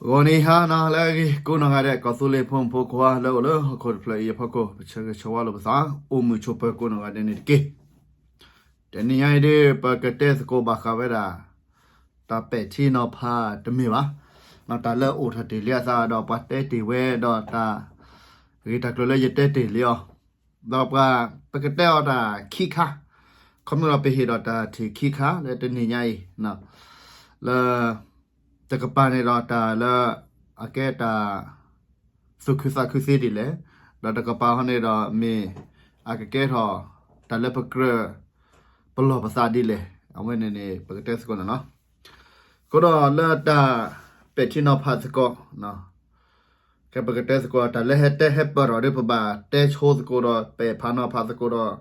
ဂီၤနံၤဟါနၤလၢအဂ့ၤ ကိးနီၢ်ဂၤဒဲး ကီၢ်သူလ့ၤဖိမုၣ်ဖိခွါလၢအိၣ်လၢဟီၣ်ခိၣ်တဖျၢၣ်အံၤအဖီခိၣ် ပဆၢဂ့ၤဆၢဝါလိာ်ပသး အိၣ်မုာ်ဆိးပၢၤကိးနီၢ်ဂၤဒဲးန့ၣ်တက့ၢ်. တနံၤညါအံၤဒ် ပကတဲသကိးဘၣ်ဃးဝဲဒၣ် တၢ်ပဲာ်ထံနီၤဖးတမ့ၢ်ဘၣ်, တၢ်လၢအိၣ်ထီၣ်တ့ၢ်လံအသးဒီးပှၤတဲတ့ၢ်ဝဲဒီးတၢ် ဂ့ၢ်တၢ်ကျိၤလၢယတဲတ့ၢ်လံအီၤ, ဒီးပှၤ ပကတဲအီၤတၢ်ခံခါ, ခီဖျိလၢပဟ့ၣ်ဒီးတၢ်ထံၣ်ခံခါလၢတနံၤညါအံၤ, လၢ တကပၤန့ၣ်ဒီးတၢ်လၢ အကဲတၢ် သူၣ်ခုသးခုသ့ဒ်လဲၣ်, ဒီးတကပၤဟီန့ၣ်ဒီးမ့ၢ် အကကဲထီၣ် တၢ်လၢပကြၢး ပလီၢ်ပသးဒ်လဲၣ်, အဝဲန့ၣ်န့ၣ် ပကတဲသကိးန့ၣ်လီၤ. အဃိဒီးလၢတၢ်ပဲာ်ထံနီၤဖးသကိး ကဲပကတဲသကိး တၢ်လၢဟဲတဲဟဲပၢၢ်ထီၣ်ဒီး ပဘၣ်တဲဆိသကိးဒီး ပဲာ်ဖးနီၤဖးသကိးဒီး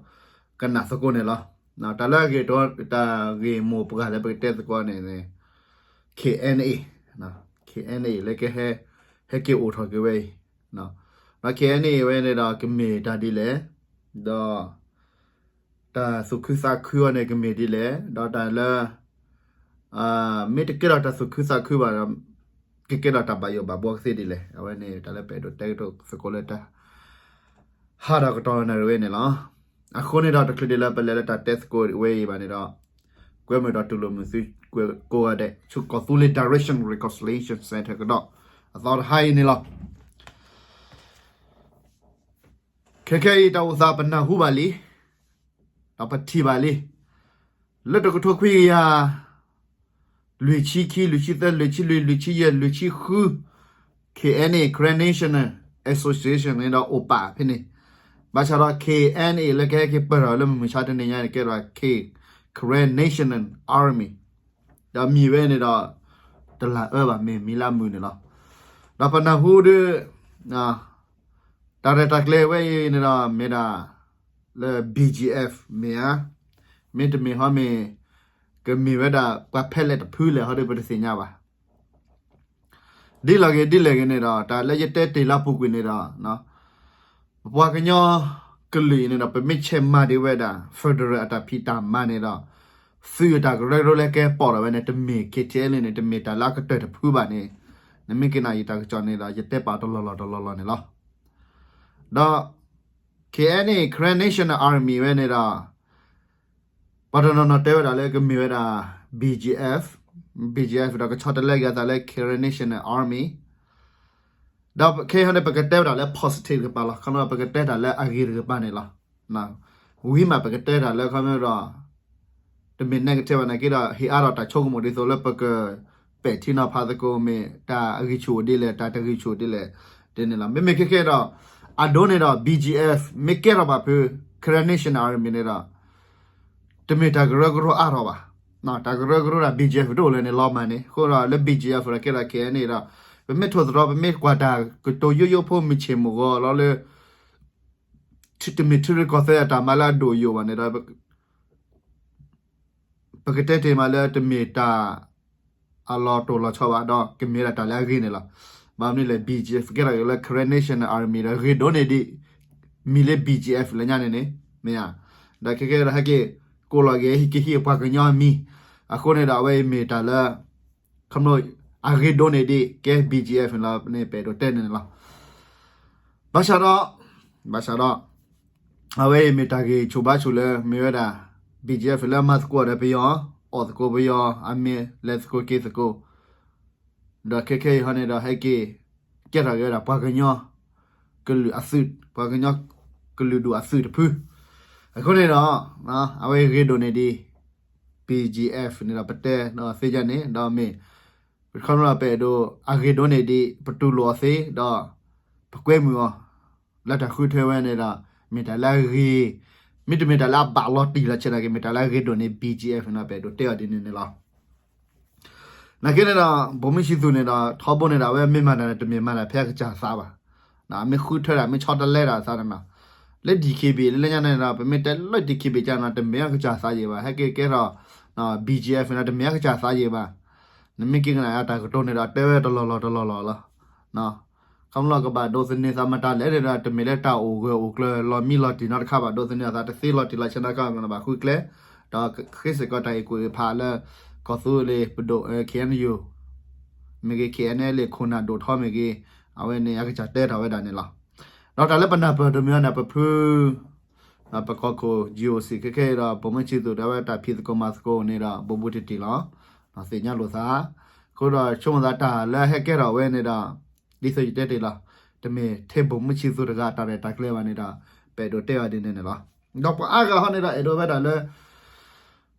ကနၣ်သကိးန့ၣ်လီၤ. တၢ်လၢအဂ့ၢ်တ တၢ်ဂ့ၢ်မိၢ်ပှၢ်လၢပကတဲသကိးန့ၣ်န့ၣ် KNA, KNA လၢကဟဲ ဟဲက့ၤအိၣ်ထီၣ်က့ၤဝဲအံၤ, ဒီး KNA ဝဲန့ၣ်ဒီးကမ့ၢ်တၢ်ဒ်လဲၣ်, ဒီး တၢ်သူၣ်ခုသးခုအီၤန့ၣ် ကမ့ၢ်ဒ်လဲၣ်, ဒီးတၢ်လၢ မ့ၢ်တကဲထီၣ်တၢ်သူၣ်ခုသးခုဘၣ်ဒီး ကကဲထီၣ်တၢ်ဘၣ်ယိၣ်ဘၣ်ဘှီကသ့ဒ်လဲၣ်, အဝဲန့ၣ် တၢ်လၢပအဲၣ်ဒိးတဲကတိၤသကိးလၢတၢ် ဟးထီၣ်ကတီၢ်နၣ်ရံၣ်ဝဲန့ၣ်လီၤ. အဃိန့ၣ်ဒီး တချုးဒ်လၢပလဲၤလၢတၢ်တဲသကိးဝဲအံၤဘၣ်န့ၣ်ဒီး ကွဲမုာ်ဒီးတူၢ်လိာ်မုာ်သုကိးဂၤဒဲး ဆူကီၢ်သူလ့ၤ Direction Reconciliation Center ကဒီး အသီတဟါအံၤန့ၣ်လီၤ. ခဲခဲအံၤတၢ်အိၣ်သးပနၢ်ဟူဘၣ်လံ, ဒီးပထံၣ်ဘၣ်လံ, လၢတကထိခွံကယၤ လွံၢ်ဆံခံ, လွံၢ်ဆံသၢ, လွံၢ်ဆံလွံၢ်, လွံၢ်ဆံယဲၢ်, လွံၢ်ဆံဃု, KNA, Karen National Association န့ၣ်ဒီးအိၣ်ပာ်ဖဲန့ၣ်, ဘၣ်ဆၣ်ဒီး KNA လၢကဟဲက့ၤပၢၢ်ထီၣ်လၢမုၢ်မဆါတနံၤညါန့ၣ် ကဲထီၣ် K, Karen National Army, ဒီးမံၤဝဲန့ၣ်ဒီး တလၢအၢဘၣ် မ့ၢ်မံၤလၢအမုာ်န့ၣ်လီၤ. ဒီးပနၢ်ဟူဒီး တၢ်ရဲၣ်တၢ်ကျဲၤဝဲအံၤန့ၣ်ဒီး မ့ၢ်ဒၣ်လၢ BGF မ့ၢ်ဧါ, မ့တမ့ၢ်ဟီမ့ၢ် ကမ့ၢ်ဝဲဒၣ်ပှၤဖဲလဲၣ်တဖုလဲၣ်ဟီဒီး ပတသ့ၣ်ညါဘၣ်. ဒ်လဲၣ်ဂ့ၤဒ်လဲၣ်ဂ့ၤန့ၣ်ဒီး တၢ်လၢယတဲတ့ၢ်လၢအပူၤကွံာ်န့ၣ်ဒီး ပပှၤကညီကလုာ်အံၤန့ၣ်ဒီး ပမ့ၢ်ဆဲးမၤဒံးဝဲဒၣ် federal အတၢ်ဖံးတၢ်မၤန့ၣ်ဒီး သုးအတၢ်ကရၢကရိလၢကဲပိာ်ထီၣ်ဝဲန့ၣ် တမ့ၢ် KTLA န့ၣ် တမ့ၢ်တၢ်လၢအကတၢၢ်တဖုဘၣ်န့ၣ် နမ့ၢ်က့ၤနၢ်ယတၢ်ကစီၣ်န့ၣ်ဒီး ယတဲပာ်တလီၢ်လီၢ်တလီၢ်လီၢ်န့ၣ်လီၤ. ဒီး KNA Karen National Army ဝဲန့ၣ်ဒီး ပှၤတနီၤနီၤတဲဝဲဒၣ်လၢကမ့ၢ်ဝဲဒၣ် BGF, BGF ဒီးကဆီတလဲက့ၤအသးလၢ Karen National Army ဒီးခဲအံၤန့ၣ် ပကတဲဝဲဒၣ်လၢ positive တကပၤလီၤ. ခီဖျိပကတဲတၢ်လၢအဂ့ၤတကပၤန့ၣ်လီၤ. ဝံၤမးပကတဲတၢ်လၢခီဖျိဒီး တမ့ၢ် negative ဘၣ်နာ်က့ဒီး ဟ့ၣ်အါထီၣ်တၢ်ဆိကမိၣ်ဒ်သိးလၢပကပဲာ်ထံနီၤဖးသကိး မ့ၢ်တၢ်အဂံၢ်ဆူၣ်အိၣ်ဒ်လဲၣ် တၢ်တဂံၢ်ဆူၣ်ဒ်လဲၣ် ဒ်န့ၣ်လီၤ. မ့မ့ၢ်ခဲကဲဒီး အဒိန့ၣ်ဒီး BGF မ့ၢ်ကဲထီၣ်ဘၣ်ဖု Karen National Army န့ၣ်ဒီး တမ့ၢ်တၢ်ကရၢကရိအါထီၣ်ဘၣ်. တၢ်ကရၢကရိဒၣ် BGF တအိၣ်လၢန့ၣ်လီၤမးန့ၣ် အဃိဒီးလၢ BGF ဒီးကဲထီၣ် KNA ဒီး ပမ့ၢ်ထိၣ်သတြီၤ ပမ့ၢ်ကွၢ်တၢ်ကတိၤယိယိဖိမုၢ်ဆ့ၣ်မုၢ်ဂီၤလီၤလၢ တမ့ၢ်ထံရူၢ်ကီၢ်သဲးအတၢ်မၤလၢအဒိၣ်ယိာ်ဘၣ်န့ၣ်ဒီး ပကတဲတ့ၢ်မးလၢတမ့ၢ်တၢ် အလီၤတိၢ်လီၤဆီဘၣ်ဒီး ကမ့ၢ်ဒၣ်တၢ်လၢအဂ့ၤန့ၣ်လီၤ. ဘၣ်မနုၤလဲၣ် BGF ကဲထီၣ်က့ၤလၢ Karen National Army ဒီးဂ့ၤဒိၣ်န့ၢ်ဒံး မံၤလၢ BGF လၢညါန့ၣ်န့ၣ် မ့ၢ်ဧါ. ဒီးခဲကဲဒီးဟဲက့ၤ ကိးလီၤက့ၤ ဟံးက့ၤဟံးပှၤကညီအမံၤ အဃိန့ၣ်ဒီး အဝဲအံၤမ့ၢ်တၢ်လၢ ခီဖျိ အဂ့ၤဒိၣ်န့ၢ်ဒံး ကဲ BGF န့ၣ်လီၤန့ၣ် ပအဲၣ်ဒိးတဲန့ၣ်န့ၣ်လီၤ. ဘၣ်ဆၣ်ဒီး ဘၣ်ဆၣ်ဒီး အဝဲအံၤမ့ၢ်တၢ်ဂ့ၢ်ဆိၣ်ဘါဆိၣ်လၢ မ့ၢ်ဝဲဒၣ် BGF လၢမၤသကိးဒီးပယီၤ အီၣ်သကိးပယီၤ အမ့ၢ်လဲၤသကိးက့ၤသကိး ဒီးခဲခဲအံၤဟီန့ၣ်ဒီး ဟဲက့ၤ ကဲထီၣ်က့ၤဝဲဒၣ် ပှၤကညီ ကလုာ်အသုး ပှၤကညီကလုာ်ဒူၣ်အသုးတဖု အဃိန့ၣ်ဒီး အဝဲဂ့ၤဒိၣ်န့ၢ်ဒံး BGF န့ၣ်ဒီး ပတဲသ့ၣ်ညါန့ၣ် ဒီးမ့ၢ် ပခီဖျိပအဲၣ်ဒိး အဂ့ၤဒိၣ်န့ၢ်ဒံး ပတူၢ်လိာ်အီၤသ့ ဒီး ပကွဲမုာ်အီၤ လၢတၢ်ဃုထၢဝဲန့ၣ်ဒီး မ့ၢ်တၢ်လၢအဂ့ၤ မ့တမ့ၢ်တၢ်လၢအဘၣ်လီၤတံၢ်လီၤဆဲးနာ်က့ မ့ၢ်တၢ်လၢအဂ့ၤဒိၣ်န့ၢ် BGF န့ၣ်ဒီး ပအဲၣ်ဒိးတဲအီၤဒ်န့ၣ်န့ၣ်လီၤ. နာ်က့န့ၣ်ဒီး ဗိုလ်မှူးချစ်သူန့ၣ်ဒီး ထီဘိန့ၣ်ဒီး အဝဲမ့ၢ်မၤတၢ်န့ၣ် တမ့ၢ်မၤတၢ်ဖဲအကစၢ်သးဘၣ်. မ့ၢ်ဃုထၢတၢ် မ့ၢ်ဆီတလဲတၢ်အသးန့ၣ်လီၤ. လၢ DKBA လၢညါန့ၣ်ဒီး ပမ့ၢ်တဲလၢ DKBA ကန့ၣ် တမ့ၢ်အကစၢ်သးယံာ်ဘၣ် ဟဲက့ၤကဲထီၣ် BGF န့ၣ်ဒီး တမ့ၢ်အကစၢ်သးယံာ်ဘၣ်. နမ့ၢ်က့ၤကနၣ်အတၢ်ကတိၤန့ၣ်ဒီး တဲဝဲတလီၢ်လီၢ်တလီၢ်လီၢ်လီၤ. ခီဖျိကဘၣ်ဒိးသန့ၤသးမတၤလဲၣ်န့ၣ်ဒီး တမ့ၢ်လၢတၢ်အိၣ်ဂၢၢ်အိၣ်ကျၢၤလီၤမံလီၤတံၢ်နီတခါဘၣ် ဒိးသန့ၤအသးတသ့လီၤတံၢ်လီၤဆဲးနီတခါ ကဘၣ်ဃုကျဲ ဒီးဃ့စ့ၢ်ကီးတၢ်အံၤကွံာ်ဖးလၢ ကီၢ်သူလ့ၤပဒိၣ် KNU မ့ၢ်ဂ့ၤ K N L A ခိၣ်နၢ်ဒိၣ်ထီမ့ၢ်ဂ့ၤ အဝဲန့ၣ်အကစၢ်တဲထီၣ်ဝဲဒၣ်န့ၣ်လီၤ. ဒီးတၢ်လၢပနၢ်ပၢၢ်တမံၤန့ၣ် ပဖု ပကီၢ်ခိၣ် G O C ခဲခဲအံၤဒီး ဗိုလ်မှူးချစ်သူ ဒီးအဝဲတၢ်ဖံးသကိးမၤသကိးန့ၣ်ဒီး ဘူးဘူးတံၢ်တံၢ်လီၤ. သ့ၣ်ညါလိာ်သး, အဃိဒီးဆိကမိၣ်သးတၢ်လၢဟဲကဲထီၣ်ဝဲန့ၣ်ဒီး ဒ်သိးယတဲတ့ၢ်လီၤ, တမ့ၢ်ထဲဗိုလ်မှူးချစ်သူတဂၤအတၢ်ရဲၣ်တၢ်ကျဲၤဘၣ်န့ၣ်ဒီး ပအဲၣ်ဒိးတဲအီၤဒ်န့ၣ်န့ၣ်လီၤ. ဒီးပှၤအါဂၤဟီန့ၣ်ဒီး အဲၣ်ဒိးဝဲဒၣ်လၢ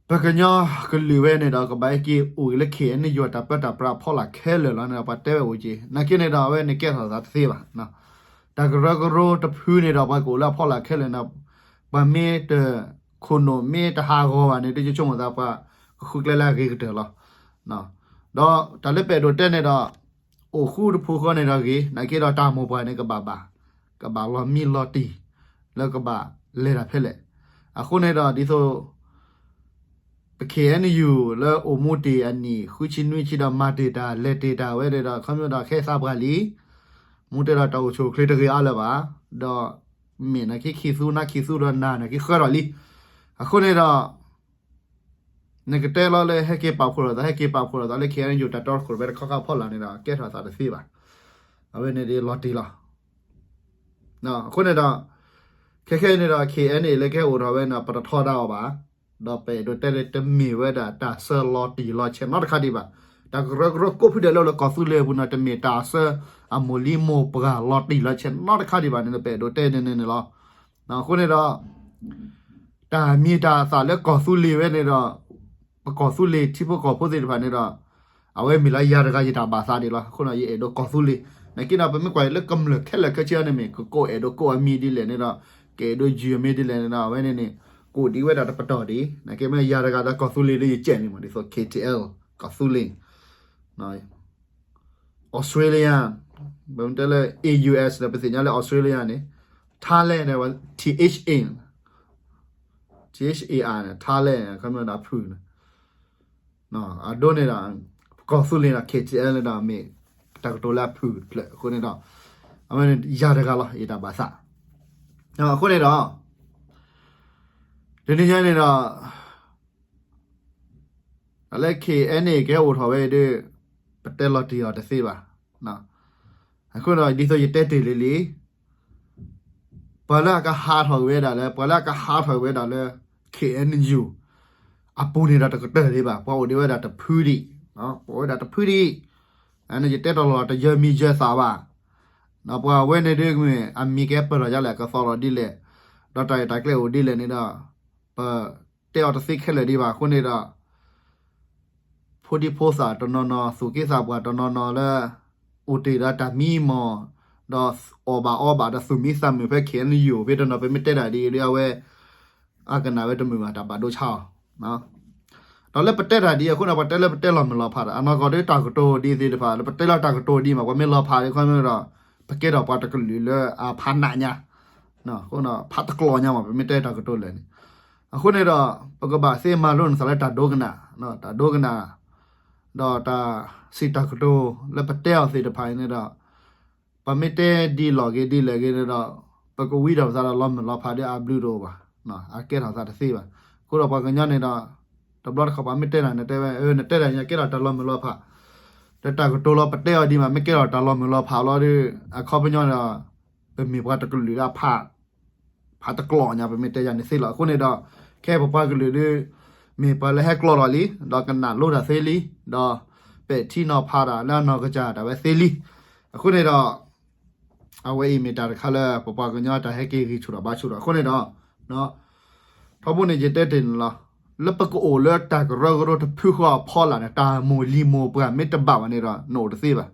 ပကညီကလုာ်ဝဲန့ၣ်ဒီး ကဘၣ်ဟဲက့ၤအိၣ်ဂ့ၤလၢ K N U အတၢ်ပၢတၢ်ပြးအဖီလာ်ခဲလၢာ်လီၤန့ၣ်ဒီး ပှၤတဲဝဲအိၣ်က့ၤ နာ်က့န့ၣ်ဒီး အဝဲန့ၣ်ကဲထီၣ်သးတသ့ဘၣ်. တၢ်ကရၢကရိတဖုန့ၣ်ဒီး ပှၤကအိၣ်လၢအဖီလာ်ခဲလၢာ်န့ၣ် ပှၤမ့ၢ်တ ခိၣ်နူာ်မ့ၢ်တဟးဂီၤဘၣ်န့ၣ် ဒ်ယဆိကမိၣ်သးပှၤကဃုကျဲလၢအဂ့ၤကတၢၢ်လီၤ. ဒီးတၢ်လၢပအဲၣ်ဒိးတဲန့ၣ်ဒီး အိၣ်ဃူတဖုဃီန့ၣ်ဒီးဂ့ၤ နာ်က့ဒီးတၢ်မိၢ်ပှၢ်န့ၣ်ကဘၣ်ဘၣ်, ကဘၣ်လီၤမံလီၤတံၢ် လၢကဘၣ်လဲၤတၢ်ဖဲလဲၣ်. အဃိန့ၣ်ဒီးဒ်သိး ပ K N U လၢအိၣ်မူတ့ၢ်အနံၣ် ဃုဆံနွံဆံဒီး မၤတ့ၢ်တၢ် လဲၤတ့ၢ်တၢ်ဝဲဒီး ခီဖျိဒီးခဲသးပှၢ်လံ, မူတဲဒီးတၢ်အိၣ်ဆူၣ်အိၣ်ချ့တဂ့ၤအါလၢၤဘၣ်, ဒီးမ့ၢ်နာ်က့ခံသူ နါခံသူဒီးနၤနာ်က့ဃၢထီၣ်လံ. အဃိန့ၣ်ဒီး နကတဲလီၤလၢဟဲက့ၤပာ်ဖှိၣ်လိာ်သး ဟဲက့ၤပာ်ဖှိၣ်လိာ်သးလၢ K N U တၢ်တီခိၣ်ရိၣ်မဲတခီခါဖီလာ်န့ၣ်ဒီး ကဲထီၣ်သးတသ့ဘၣ်. အဝဲန့ၣ်ဒ်လီၤတံၢ်လီၤ. အဃိန့ၣ်ဒီး ခဲခဲအံၤန့ၣ်ဒီး K N A လၢကဟဲအိၣ်ထီၣ်ဝဲန့ၣ် ပတထီဒါအီၤဘၣ်. ဒီးပအဲၣ်ဒိးတဲလၢတမ့ၢ်ဝဲဒၣ်တၢ်ဆၢလီၤတံၢ်လီၤဆဲးနီတခါဒံးဘၣ်. တၢ်ကရၢကရိကိးဖုဒဲးလၢလၢကီၢ်သူလ့ၤအပူၤန့ၣ် တမ့ၢ်တၢ်ဆၢအမိၢ်လံၤမိၢ်ပှၢ်လီၤတံၢ်လီၤဆဲးနီတခါဒံးဘၣ်န့ၣ် ပအဲၣ်ဒိးတဲဒ်န့ၣ်န့ၣ်လီၤ. အဃိန့ၣ်ဒီး တၢ်မ့ၢ်တၢ်အသးလၢကီၢ်သူလ့ၤဝဲန့ၣ်ဒီး ပကီၢ်သူလ့ၤထံဖိကီၢ်ဖိသ့ၣ်တဖၣ်န့ၣ်ဒီး အဝဲမ့ၢ်လၢယၤတဂၤယတၢ်ဘၣ်သးဒံးလီၤ. အဃိဒီးယအဲၣ်ဒိးကီၢ်သူလ့ၤ နာ်က့ဒီး ပမ့ၢ်ကွၢ်လၢကမျၢၢ်ခဲလၢာ်ခဲဆ့န့ၣ်မ့ၢ် ကကိးအဲၣ်ဒိးကိးအမံၤဒ်လဲၣ်န့ၣ်ဒီး ကအဲၣ်ဒိးယုၢ်အမံၤဒ်လဲၣ်န့ၣ်ဒီး အဝဲန့ၣ်န့ၣ် ကအိၣ်ဒံးဝဲဒၣ်တပတီၢ်ဒံး နာ်က့မ့ၢ်ယၤတဂၤဒီးကီၢ်သူလ့ၤဒီးယကဲန့ၣ်မ့ၢ် ဒ်သိး K T L ကီၢ်သူလ့ၤ Australia ပမ့ၢ်တဲလၢ A U S ဒီး ပသ့ၣ်ညါလၢ Australia န့ၣ် Thailand န့ၣ် T H A T H A R န့ၣ် Thailand န့ၣ် ခီမ့ၢ်ဒီးဖုၣ်န့ၣ် အဒိန့ၣ်ဒီး ကီၢ်သူလ့ၤဒီး K T L န့ၣ်ဒီး မ့ၢ်တၢ်ကတိၤလၢအဖုၣ်တဖျၢၣ်အဃိန့ၣ်ဒီး အဝဲန့ၣ်ယၤတဂၤလီၤ ယတၢ်ဘၣ်သး အဃိန့ၣ်ဒီး တနံၤညါန့ၣ်ဒီး တၢ်လၢ K N A ကဟဲအိၣ်ထီၣ်ဝဲဒီး ပတဲလီၤတံၢ်အီၤတသ့ဘၣ်. အဃိဒီးဒ်သိးယတဲတ့ၢ်လံလံ ပှၤလၢအကဟးထီၣ်ဝဲဒၣ်လၢ ပှၤလၢအကဟးထီၣ်ဝဲဒၣ်လၢ K N U အပူၤန့ၣ်ဒီးတကတၢၢ်ဒံးဘၣ် ပှၤအိၣ်ဒံးဝဲဒၣ်တဖုဒံး ပှၤအိၣ်ဝဲဒၣ်တဖုဒံး ယတဲတလီၤတယၢမံယၢသးဘၣ်. ပှၤဝဲန့ၣ်ဒ်မ့ၢ်အမံၤကဲပၢၢ်ထီၣ်ယါလဲၣ် အကသီၣ်လီၤဒ်လဲၣ် ဒီးတၢ်ရဲၣ်တၢ်ကျဲၤအိၣ်ဒ်လဲၣ်န့ၣ်ဒီး ပတဲအီၤတသ့ခဲလၢာ်ဒံးဘၣ်အဃိန့ၣ်ဒီး ဖိဒံဖိသၣ်တနီၤနီၤ သူၣ်က့သးပှၢ်တနီၤနီၤလၢ အိၣ်တ့ၢ်ဒီးတၢ်မံမီၢ် ဒီးအီၣ်ဘၣ်အီဘၣ်ဒီးသူၣ်မံသးမုာ်ဖဲ K N U ဖဲတနီၤ ပမ့ၢ်တဲဒၣ်ဒ်အံၤဒီး အဝဲ အကနၣ်ဝဲတမုာ်ဘၣ်တၢ်ဘၣ်ဒိဆါအီၤ ဒီးလၢပတဲတၢ်ဒ်အံၤအဃိန့ၣ် ပှၤတဲလၢပတဲလီၤမုၢ်လီၤဖးဒီး အနီၢ်ကီၢ်ဒီးတၢ်ကတိၤဒ်သ့ၣ်တဖၣ် လၢပတဲလီၤတၢ်ကတိၤဒ်မး ပှၤမ့ၢ်လီၤဖးဒ်ခီမ့ၢ်ဒီး ပကဲထီၣ်ပှၤတကလုာ်လၢအဖးနးညါ ဖးတကျိးညါမး ပမ့ၢ်တဲတၢ်ကတိၤလဲၣ်န့ၣ် အဃိန့ၣ်ဒီး ပကဘၣ်သ့မၤလိန့ၢ်သးလၢတၢ်ဒိကနၣ် တၢ်ဒိကနၣ် ဒီးတၢ်စံးတၢ်ကတိၤလၢပတဲအီၤသ့ၣ်တဖၣ်အံၤန့ၣ်ဒီး ပမ့ၢ်တဲဒ်လီၢ်ဂ့ၤဒ်လဲၣ်ဂ့ၤန့ၣ်ဒီး ပကဝံဒီးပသးဒီးလီၤမုၢ်လီၤဖးဒီးအဘျုးတအိၣ်ဘၣ်, အကဲထီၣ်သးတသ့ဘၣ်. အဃိဒီးပှၤကညီန့ၣ်ဒီး တဘျီတခီၣ်ပှၤမ့ၢ်တဲနၤ နတဲဝဲ နတဲတၢ်ညါကဲထီၣ်တၢ်လီၤမုၢ်လီၤဖး, ဒီးတၢ်ကတိၤလီၤပတဲအီၤဒ်မး မ့ၢ်ကဲထီၣ်တၢ်လီၤမုၢ်လီၤဖးလီၤဒီး အခီပညီန့ၣ်ဒီး ပမ့ၢ်ပှၤတကလုာ်လၢအဖး ဖးတကျိးညါ ပမ့ၢ်တဲယၤန့ၣ်သ့လီၤ. အဃိန့ၣ်ဒီး ခဲအံၤပပှၤကလုာ်ဒီး မ့ၢ်ပှၤလၢဟဲကျိးထီၣ်လံ ဒီးကနၣ်လိတၢ်သ့လံ ဒီးပဲာ်ထံနီၤဖးတၢ်လၢအနီၢ်ကစၢ်တၢ်ဝဲသ့လံ. အဃိန့ၣ်ဒီး အဝဲအံၤမ့ၢ်တၢ်တခါလၢ ပပှၤကညီတၢ်ဟဲက့ၤဂံၢ်ဆူၣ်ထီၣ်ဘါဆူၣ်ထီၣ် အဃိန့ၣ်ဒီး ထီဘိန့ၣ်ယတဲတ့ၢ်န့ၣ်လီၤ. လၢပကအိၣ်လၢတၢ်ကရၢကရိတဖုဃီအဖီလာ်န့ၣ် တၢ်မိၢ်လံၤမိၢ်ပှၢ်မ့ၢ်တဘၣ်ဘၣ်န့ၣ်ဒီး နအိၣ်တသ့ဘၣ်.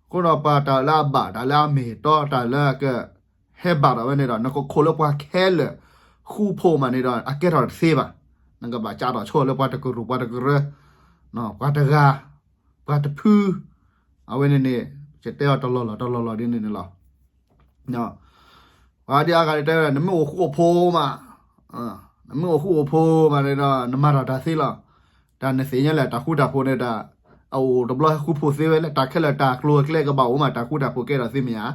အဃိဒီးပှၤတၢ်လၢအဘၣ် တၢ်လၢအမ့ၢ်တီ တၢ်လၢအကဟဲဘၣ်ထီၣ်ဝဲန့ၣ်ဒီး နကခိးလၢပှၤခဲလၢာ်ဃူဖိးမးန့ၣ်ဒီး အကဲထီၣ်တသ့ဘၣ်. နကဘၣ်ကးထီၣ်ဆိလၢပှၤတကရူၢ် ပှၤတကရၢ ပှၤတဂၤ ပှၤတဖု အဝဲန့ၣ်န့ၣ် ယတဲအီၤတလီၢ်လီၢ်တလီၢ်လီၢ်ဒ်န့ၣ်န့ၣ်လီၤ. ပှၤဒ်အဂၤတဲဝဲဒၣ် နမ့ၢ်အိၣ်ဃူအိၣ်ဖိးမး, နမ့ၢ်အိၣ်ဃူအိၣ်ဖိးမးန့ၣ်ဒီး နမၤထီၣ်တၢ်သ့လီၤ. တၢ်နသ့ၣ်ညါလဲၣ် တၢ်ဃူတၢ်ဖိးန့ၣ်ဒီး အအိၣ်တဘျီဟဲဃူဖိးသ့ဝဲလဲၣ်, တၢ်ခဲလၢာ်တၢ်ကျိၤအကျဲကဘၣ်အိၣ်မး တၢ်ဃူတၢ်ဖိးကဲထီၣ်သ့မ့ၢ်ဧါ.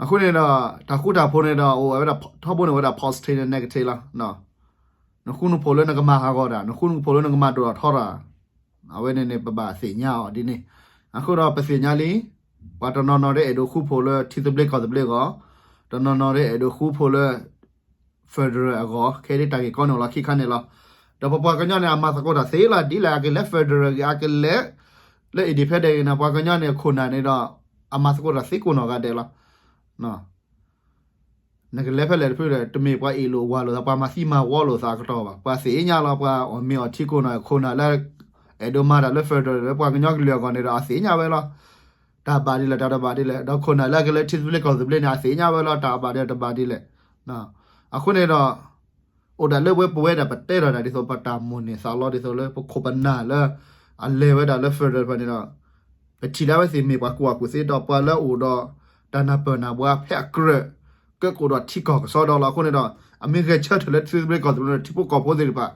အဃိန့ၣ်ဒီး တၢ်ဃူတၢ်ဖိးန့ၣ်ဒီး အိၣ်ဝဲဒၣ်ထီဘိန့ၣ်ဝဲဒၣ် positive န့ၣ် negative လီၤ. နဃူနဖိးလၢနကမၤဟးဂီၤတၢ်, နဃူနဖိးလၢနကမၤဒိၣ်ထီၣ်ထီတၢ်, အဝဲန့ၣ်န့ၣ် ပဘၣ်သ့ၣ်ညါအီၤဒ်န့ၣ်. အဃိဒီးပသ့ၣ်ညါလံ, ပှၤတနီၤနီၤဒ်အဲၣ်ဒိးဃူဖိးလၢထံသဘျ့ကီၢ်သဘျ့အဂီၢ်, တနီၤနီၤဒ်အဲၣ်ဒိးဃူဖိးလၢ federal အဂီၢ်, ခဲဒ်တၢ်ဂ့ၢ်ကီန့ၣ်အိၣ်လီၤခံခါန့ၣ်လီၤ. ဒီးပပှၤကညီန့ၣ် အမၤသကိးတၢ်သ့လီၤ, ဒ်လဲၣ်အကလဲၤ federal ဂ့ၤ အကလဲၤ လၢ independent ဂ့ၤန့ၣ် ပှၤကညီန့ၣ် ခိၣ်နၢ်န့ၣ်ဒီး အမၤသကိးတၢ်သ့ကိးနီၢ်ဂၤဒဲးလီၤ. နကလဲၤဖဲလဲၣ်တဖုဒီး တမ့ၢ်ပှၤအ့ၣ်လိာ်ဝၤလိာ်သး ပှၤမၤသံမၤဝီလိာ်သးအကတီၢ်ဘၣ်. ပှၤသ့ၣ်ညါလီၤ ပှၤအီၣ်မ့ၤအီၣ်ထံကိးနီၢ် ခိၣ်နၢ်လၢ အဲၣ်ဒိးမၤတၢ်လၢ federal လၢပှၤကညီကလုာ်အဂီၢ်န့ၣ်ဒီး အသ့ၣ်ညါဝဲလီၤ. တၢ်ဘၣ်ဒ်လဲၣ် တၢ်တဘၣ်ဒ်လဲၣ်, ဒီးခိၣ်နၢ်လၢအကလဲၤထံသဘျ့ကီၢ်သဘျ့န့ၣ် အသ့ၣ်ညါဝဲလီၤ တၢ်ဘၣ်ဒ်လဲၣ် တဘၣ်ဒ်လဲၣ်. အဃိန့ၣ်ဒီး အိၣ်ဒၣ်လၢဝဲပဝဲဒၣ် ပတဲထီၣ်ဒၣ်ဒ်သိး ပတၢ်မိၣ်န့ၢ်သးလီဒ်သိးလၢ ပခိၣ်ပနၢ်လၢ အလဲၤဝဲဒၣ်လၢ federal တဖၣ်န့ၣ်ဒီး ပထံၣ်ဒၣ်ဝဲသ့ၣ်မ့ၢ်ပှၤကူၣ်ဘၣ်ကူၣ်သ့ဒီး ပှၤလၢအအိၣ်ဒီး တၢ်နၢ်ပၢၢ်နၢ်ဘှါဖဲအကြၢး ကကအိၣ်ဒီးထံကီၢ်ကစီဒီလီၤ. အဃိန့ၣ်ဒီး အမ့ၢ်ဂဲၤဆၢထၢၣ်လၢထံသဘျ့ကီၢ်သဘျ့န့ၣ် ထံဖိကီၢ်ဖိသ့ၣ်တဖၣ်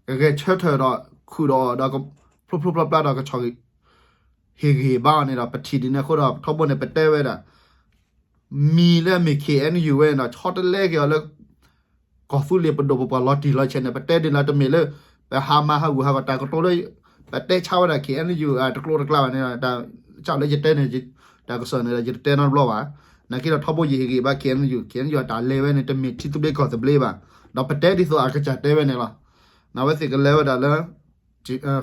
ကဂဲၤဆၢထၢၣ်ဒီး ဃုာ်ဒီးအီၤဒီး ဖျိဖျိဖျါဖျါဒီး ကဆီၣ်ဂ့ၤ ဟ့ၣ်ဂံၢ်ဘါအီၤန့ၣ်ဒီး ပထံၣ်ဒ်န့ၣ်အဃိဒီး ထီဘိန့ၣ် ပတဲဝဲဒၣ် မံၤလၢအမ့ၢ် ခ့ၣ်အဲၣ်ယူၣ်ဝဲန့ၣ်ဒီး ဆီတလဲက့ၤအီၤလၢ ကီၢ်သူလ့ၤပဒိၣ်ပပှၢ်လီၤတံၢ်လီၤဆဲးန့ၣ် ပတဲဒ်န့ၣ်လီၤ. တမ့ၢ်လၢ ပဟးမၤဟးဂူာ်ဟးဂီၤတၢ်ကတိၤလၢ ပတဲဆါဝဲဒၣ် ခ့ၣ်အဲၣ်ယူၣ် တကျိတကျါဘၣ်န့ၣ်ဒီး တၢ်လၢယတဲန့ၣ် တၢ်ကစီၣ်န့ၣ်ဒီး ယတတဲနီတဘျီဘၣ်. နာ်က့ဒီးထီဘိယဟ့ၣ်ဂံၢ်ဘါ ခ့ၣ်အဲၣ်ယူၣ်, ခ့ၣ်အဲၣ်ယူၣ် အတၢ်လဲၤဝဲန့ၣ် တမ့ၢ်ထံသဘျ့ကီၢ်သဘျ့ဘၣ်. ဒီးပတဲဒ်သိးအကစၢ်တဲဝဲန့ၣ်လီၤ. နဝဲသ့ၣ်ကလဲၤဝဲဒၣ်လၢ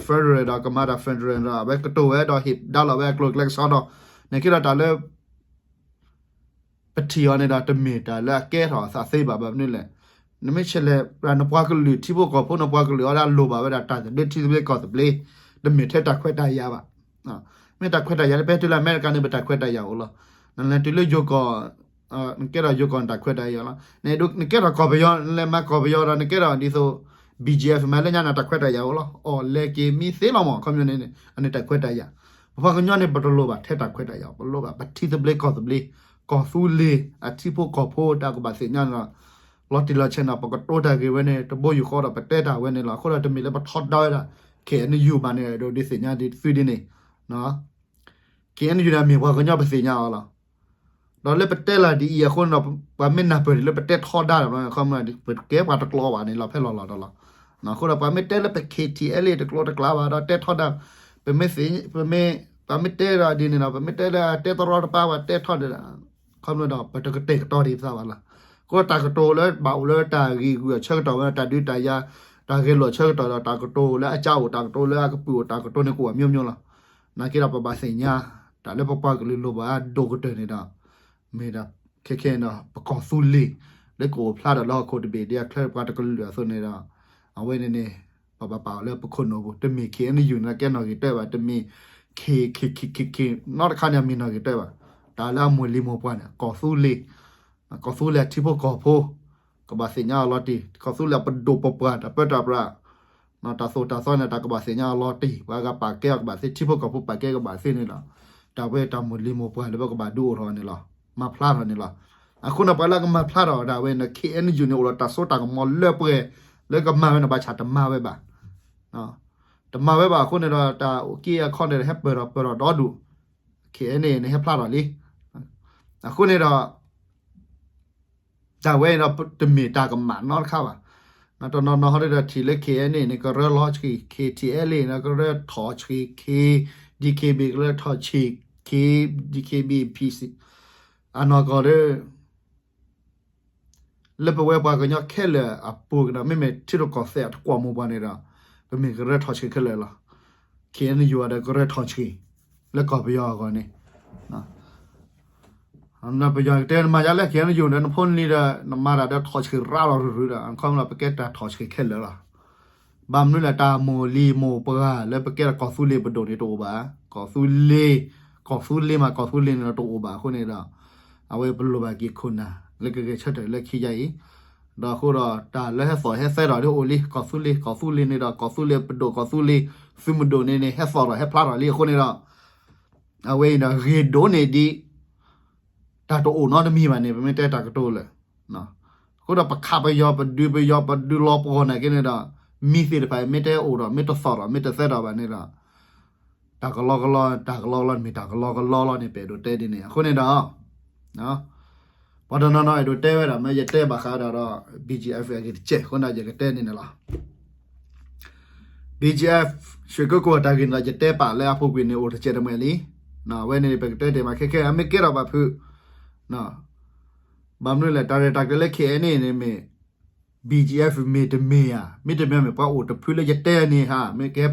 federal ဒီးကမၤတၢ် federal ဒီး အဝဲကတိၤဝဲဒီးဟ့ၣ်ဒါလီၤဝဲအကျိၤအကျဲကစီဒီ နာ်က့ဒီးတၢ်လၢ ပထံၣ်အီၤန့ၣ်ဒီး တမ့ၢ်တၢ်လၢအကဲထီၣ်အသးသ့ဘၣ်. ဘၣ်မနုၤလဲၣ်, နမ့ၢ်ဆဲးလဲၤ နပှၤကလုာ်ထံဖိကီၢ်ဖိ နပှၤကလုာ်အီၤဒၣ်လိၣ်ဘၣ်ဝဲဒၣ်တၢ်သဘျ့ထံသဘျ့ကီၢ်သဘျ့, တမ့ၢ်ထဲတၢ်ခွဲးတၢ်ယာ်ဘၣ်. မ့ၢ်တၢ်ခွဲးတၢ်ယာ်လၢ ပဟဲတုၤလၢအမဲရကၤန့ၣ် ပတၢ်ခွဲးတၢ်ယာ်အိၣ်လီၤ. နလဲၤတုၤလၢယိၤကီၢ် နကဲထီၣ်ယိၤကီၢ်နတၢ်ခွဲးတၢ်ယာ်လီၤ. နကဲထီၣ်ကီၢ်ပယီၤ နလဲၤမၤကီၢ်ပယီၤဒီး နကဲထီၣ်ဒ်သိး BGF မၤလၢညါန့ၣ် တၢ်ခွဲးတၢ်ယာ်အိၣ်လီၤ. အီၣ်လဲၤက့ၤမံသ့လီၤမး ခီပညီန့ၣ်န့ၣ် အန့ၣ်တၢ်ခွဲးတၢ်ယာ်. ပပှၤကညီန့ၣ် ပတလိၣ်ဘၣ်ထဲတၢ်ခွဲးတၢ်ယာ်, ပလိၣ်ဘၣ်ပထံသဘျ့ကီၢ်သဘျ့, ကီၢ်သူလ့ၤ အထံဖိကီၢ်ဖိတၢ်ကဘၣ်သ့ၣ်ညါန့ၣ်ဒီး လီၤတံၢ်လီၤဆဲးန့ၣ် ပကတိၤတၢ်ဂ့ၢ်ဝဲန့ၣ် တဘိယူၢ်ဃီဒီး ပတဲတၢ်ဝဲန့ၣ်လီၤ. အဃိဒီးတမ့ၢ်လၢပထီဒါဝဲဒၣ် ခ့ၣ်အဲၣ်ယူၣ်ဘၣ်န့ၣ် ဒ်သိးသ့ၣ်ညါဒ်သုဒ်န့ၣ် ခ့ၣ်အဲၣ်ယူၣ်န့ၣ် အမ့ၢ်ပှၤကညီပသ့ၣ်ညါအီၤလီၤ. ဒီးလၢပတဲလၢဒ်အံၤအဃိန့ၣ်ဒီး ပှၤမ့ၢ်နၢ်ပၢၢ်ဒ်လၢပတဲထီဒါဒီး ခီမ့ၢ်ပကဲပှၤတကျိၤဘၣ်န့ၣ်လီၤ ဖဲလီၤလီၤဒီးလီၤ. အဃိဒီးပှၤမ့ၢ်တဲလၢပ ခ့ၣ်ထံၣ်အဲလ့ၣ် တကျိၤတကျါဘၣ်ဒီး တဲထီဒါ, ပမ့ၢ်သ့ၣ် ပမ့ၢ် ပှၤမ့ၢ်တဲဒီးဒ်န့ၣ်ဒီး ပမ့ၢ်တဲလၢတဲတရီတပါ ပှၤတဲထီဒါဒီး ခီမ့ၢ်ဒီး ပတကတဲာ်ကတီၤဒ်ပသးဘၣ်လီၤ. အဃိတၢ်ကတိၤလၢဘၣ်အိၣ်လၢတၢ်ဂ့ၢ်ဂုာ်အဆၢကတီၢ်ဝဲ တၢ်ဒုးတၢ်ယၤ တၢ်ဂဲၤလိာ်အဆၢကတီၢ်ဒီး တၢ်ကတိၤလၢအကၢ်အိၣ် တၢ်ကတိၤလၢအကပုာ်အိၣ် တၢ်ကတိၤန့ၣ်ကအိၣ်အမျိုးမျိုးလီၤ. နာ်က့ဒီးပဘၣ်သ့ၣ်ညါ တၢ်လၢပပှၤကလုာ်လိၣ်ဘၣ်အဒိၣ်ကတၢၢ်န့ၣ်ဒီး မ့ၢ်ဒီး ခဲခဲဒီး ပကီၢ်သူလ့ၤ လၢကအိၣ်ဖျါထီၣ်လၢဟီၣ်ခိၣ်တဘ့ၣ်ဒ်အချၢပှၤတကလုာ်အသိးန့ၣ်ဒီး အဝဲန့ၣ်န့ၣ် ပဘၣ်ပာ်အီၤလၢပခိၣ်နူာ်ပူၤ တမ့ၢ် ခ့ၣ်အဲၣ်ယူၣ် န့ၣ်ကဲနီၣ်ဂံၢ်တၢဘၣ်, တမ့ၢ် ခ့ၣ် ခ့ၣ် ခ့ၣ် ခ့ၣ် နီတခါန့ၣ် အမ့ၢ်နီၣ်ဂံၢ်တၢဘၣ်. တၢ်လၢအမိၢ်လံၤမိၢ်ပှၢ်န့ၣ် ကီၢ်သူလ့ၤ ကီၢ်သူလ့ၤအထံဖိကီၢ်ဖိ ကဘၣ်သ့ၣ်ညါအီၤလီၤတံၢ်, ကီၢ်သူလ့ၤအပဒိၣ်ပပှၢ် တၢ်ပၢတၢ်ပြး တၢ်သိၣ်တၢ်သီန့ၣ် တၢ်ကဘၣ်သ့ၣ်ညါအီၤလီၤတံၢ်, ပှၤဂၤပာ်ကဲအီၤကဘၣ်သ့, ထံဖိကီၢ်ဖိပာ်ကဲကဘၣ်သ့န့ၣ်ဒီး တၢ်ဝဲတၢ်မိၢ်လံၤမိၢ်ပှၢ်လၢပကဘၣ်ဒုးအိၣ်ထီၣ်န့ၣ်လီၤ, မၤဖျါထီၣ်န့ၣ်လီၤ. အဃိန့ၣ် ပှၤလၢကမၤဖျါထီၣ်ဒၣ်ဝဲန့ၣ် ခ့ၣ်အဲၣ်ယူၣ် န့ၣ် အိၣ်ဒီးတၢ်စိတၢ်ကမီၤလၢပှဲၤ လၢကမၤဝဲန့ၣ် ဘၣ်ဆၣ်တမၤဝဲဘၣ် တမၤဝဲဘၣ်. အဃိန့ၣ်ဒီး တၢ်အိၣ်က့အခီန့ၣ်ဒီး ဟဲပၢၢ်ထီၣ်ပၢၢ်ထီၣ်ဒီဒူၣ်, ခ့ၣ်အဲၣ်ယူၣ် န့ၣ် ဟဲဖျါထီၣ်လံ. အဃိန့ၣ်ဒီး တၢ်ဝဲန့ၣ်ဒီး တမ့ၢ်တၢ်ကမၣ်နီတခါဘၣ်. တနီၤနီၤဟီဒီး ထံၣ်လၢ ခ့ၣ်အဲၣ်ယူၣ် န့ၣ် ကရၢလီၤဆှံ, ခ့ၣ်ထံၣ်အဲလ့ၣ် န့ၣ် ကရၢထီၣ်ဆှံ, ခ့ၣ် ဒံၣ်ခ့ၣ်ဘံၣ် ကရၢထီၣ်ဆှံ, ခ့ၣ် ဒံၣ်ခ့ၣ်ဘံၣ် ဖံၣ်စံၣ် အနီၢ်ကီၢ်ဒီး လၢပဝဲပှၤကညီခဲလၢာ်အပူၤကဒီး မ့မ့ၢ်ထံရူၢ်ကီၢ်သဲးအတကွီၢ်မိၢ်ပှၢ်န့ၣ်ဒီး ပမ့ၢ်ကရၢထီၣ်ဆှံခဲလၢာ်လီၤ. ခ့ၣ်အဲၣ်ယူၣ် ဒီးကရၢထီၣ်ဆှံ လၢကီၢ်ပယီၤအဂီၢ်န့ၣ် ပယီၤကတဲနမၤယါလၢ ခ့ၣ်အဲၣ်ယူၣ် ဒီးနဖိနလံၤဒီး နမၤတၢ်ဒီးထီၣ်ဆှံရးလီၤရုၢ်ရုၢ်ဒီး ခီဖျိပကဲတၢ်ထီၣ်ဆှံခဲလၢာ်လီၤ. ဘၣ်မနုၤလဲၣ် တၢ်မိၢ်လံၤမိၢ်ပှၢ်လၢပကဲထီၣ်ကီၢ်သူလ့ၤပဒိၣ်န့ၣ်တအိၣ်ဘၣ်. ကီၢ်သူလ့ၤ, ကီၢ်သူလ့ၤမး ကီၢ်သူလ့ၤန့ၣ်ဒီးတအိၣ်ဘၣ်. အဃိန့ၣ်ဒီး အဝဲပလိၣ်ဘၣ်က့ၤခိၣ်နၢ် လၢကဂဲၤဆၢထၢၣ်လၢခံယါအံၤ ဒီးအဃိဒီး တၢ်လၢဟဲသီၣ်ဟဲသဲထီၣ်ဒ်အိၣ်လံ ကီၢ်သူလ့ၤ, ကီၢ်သူလ့ၤန့ၣ်ဒီး ကီၢ်သူလ့ၤပဒိၣ် ကီၢ်သူလ့ၤ သုးမုၢ်ဒိၣ်န့ၣ်န့ၣ် ဟဲသီၣ်ထီၣ်ဟဲဖျါထီၣ်လံ. အဃိန့ၣ်ဒီး အဝဲအံၤဒီးဂ့ၤဒိၣ်န့ၢ်ဒံး တၢ်တအိၣ်နီတမံၤဘၣ်န့ၣ် ပမ့ၢ်တဲတၢ်ကတိၤလၢာ်. အဃိဒီးပခးပယီၤ ပဒုးပယီၤ ပဒုးလီၤပှီၢ်နာ်က့န့ၣ်ဒီး မံၤသ့ၣ်တဖၣ်အံၤ မ့ၢ်တအိၣ်ဒီး မ့ၢ်တသီၣ်ဒီး မ့ၢ်တသဲထီၣ်ဘၣ်န့ၣ်ဒီး တၢ်ကလီကလီ တၢ်ကလီကလီန့ၣ် မ့ၢ်တၢ်ကလီကလီလီၤန့ၣ် ပအဲၣ်ဒိးတဲဒ်န့ၣ်. အဃိန့ၣ်ဒီး ပှၤတနီၤနီၤအဲၣ်ဒိးတဲဝဲဒၣ် မ့ၢ်ယတဲဘၣ်ဃးဒၣ်ဒီး BGF အဂ့ၢ်တကဲး အဃိန့ၣ်ဒီး ယကတဲဒ်န့ၣ်လီၤ. BGF ရွှေကုက္ကို အတၢ်ဂ့ၢ်န့ၣ်ဒီး ယတဲပာ်လၢအပူၤကွံာ်န့ၣ် အိၣ်တစဲးတမှဲာ်လံ. အဝဲန့ၣ် ပကတဲတ့ၢ်မး ခဲခဲအမ့ၢ်ကဲထီၣ်ဘၣ်ဖုး, ဘၣ်မနုၤလဲၣ် တၢ်ရဲၣ်တၢ်ကျဲၤလၢ KNA န့ၣ်မ့ၢ် BGF မ့ၢ်တမ့ၢ်ဧါ, မ့တမ့ၢ်မ့ၢ်ပှၤအိၣ်တဖုလၢယတဲန့ၣ်ဧါ, မ့ၢ်ကဲ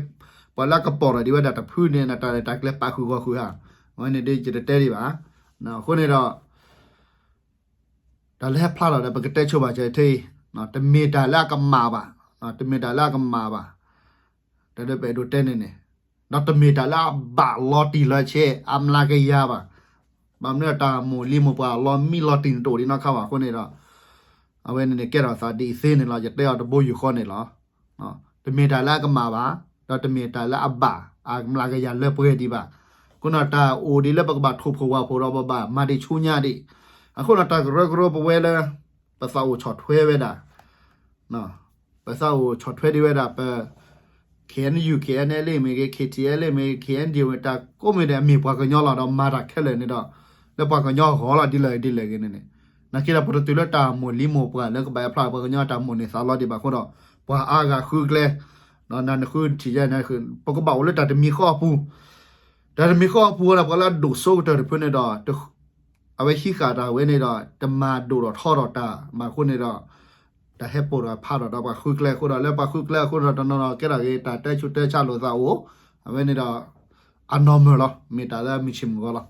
ပှၤလၢအကပိာ်ထီၣ်ဒံးဝဲဒၣ်တဖုန့ၣ် တၢ်ရဲၣ်တၢ်ကျဲၤပာ်ဃုာ်ဂီၢ်ဃုာ်ဧါ, အဝဲန့ၣ်ဒ်ယတတဲဒံးဘၣ်. အဃိန့ၣ်ဒီး တၢ်လၢဟဲဖျါထီၣ်ဒီး ပကတဲဆိဘၣ်စၢၤထဲအံၤ, တမ့ၢ်တၢ်လၢအကမၣ်ဘၣ်, တမ့ၢ်တၢ်လၢအကမၣ်ဘၣ်, တၢ်လၢပအဲၣ်ဒိးတဲန့ၣ်န့ၣ်, ဒီးတမ့ၢ်တၢ်လၢအဘၣ်လီၤတံၢ်လီၤဆဲး အမျးကယၤဘၣ်. ဘၣ်မနုၤတၢ်မိၢ်လံၤမိၢ်ပှၢ်လီၤမံလီၤတံၢ်န့ၣ်တအိၣ်ဒံးနီတခါဘၣ်အဃိန့ၣ်ဒီး, အဝဲန့ၣ်န့ၣ်ကဲထီၣ်သးဒ်အံၤသ့န့ၣ်လီၤ, ယတဲအီၤတဘိယူၢ်ဃီန့ၣ်လီၤ. တမ့ၢ်တၢ်လၢအကမၣ်ဘၣ်, ဒီးတမ့ၢ်တၢ်လၢအဘၣ်အမျးကယၤလၢပှဲၤဒံးဘၣ်. အဃိန့ၣ်တၢ်အိၣ်ဒံးလၢပကဘၣ်ထိၣ်ဖှိၣ်ဝၣ်ဖှိၣ်ဒီးပဘၣ်မၤဒံးဆူညါဒံး, အဃိန့ၣ်တၢ်ကရၢကရိပဝဲလၢ ပသးအိၣ်ဆီၣ်ထွဲဝဲဒၣ် ပသးအိၣ်ဆီၣ်ထွဲဒံးဝဲဒၣ်ပ KNU KNLA မ့ၢ်ဂ့ၤ KTLA မ့ၢ်ဂ့ၤ KNDO မ့ၢ် တၢ်ကိးမံၤဒဲးအမ့ၢ်ပှၤကညီလီၤဒီးမၤတၢ်ခဲလၢာ်န့ၣ်ဒီး လၢပှၤကညီအဂီၢ်လီၤ ဒ်လဲၣ်ဂ့ၤဒ်လဲၣ်ဂ့ၤန့ၣ်န့ၣ်, နာ်က့ဒီးပတတုၤလၢတၢ်မိၢ်လံၤမိၢ်ပှၢ်လၢကဘၣ်ဖျါပှၤကညီတၢ်မိၢ်န့ၢ်သးလီဒံးဘၣ်အဃိဒီး ပှၤအါဂၤဃုကျဲ နနဃုထံၣ်ယဲန့ၣ် ပကဘၣ်အိၣ်လၢတၢ်တမံၤဃီအပူၤ, တၢ်တမံၤဃီအပူၤဒီး ပှၤလၢအဒိၣ်စိကတၢၢ်တဖုန့ၣ်ဒီး အဝဲဟံးဃာ်တၢ်ဝဲန့ၣ်ဒီး တမၤဒိၣ်ထီၣ်ထီထီၣ်တၢ်ဘၣ်အဃိန့ၣ်ဒီး တၢ်ဟဲပိာ်ထီၣ်ဖးထီၣ်ဒီးပှၤဃုကျဲအဃိဒီး လၢပှၤဃုကျဲအဃိဒီး တနီၤနီၤကဲထီၣ်က့ၤ တၢ်တဲဆူးတဲဆါလိာ်သးအိၣ်, အဝဲန့ၣ်ဒီး အ normal လီၤ, မ့ၢ်တၢ်လၢအမုၢ်ဆ့ၣ်မုၢ်ဂီၤလီၤ.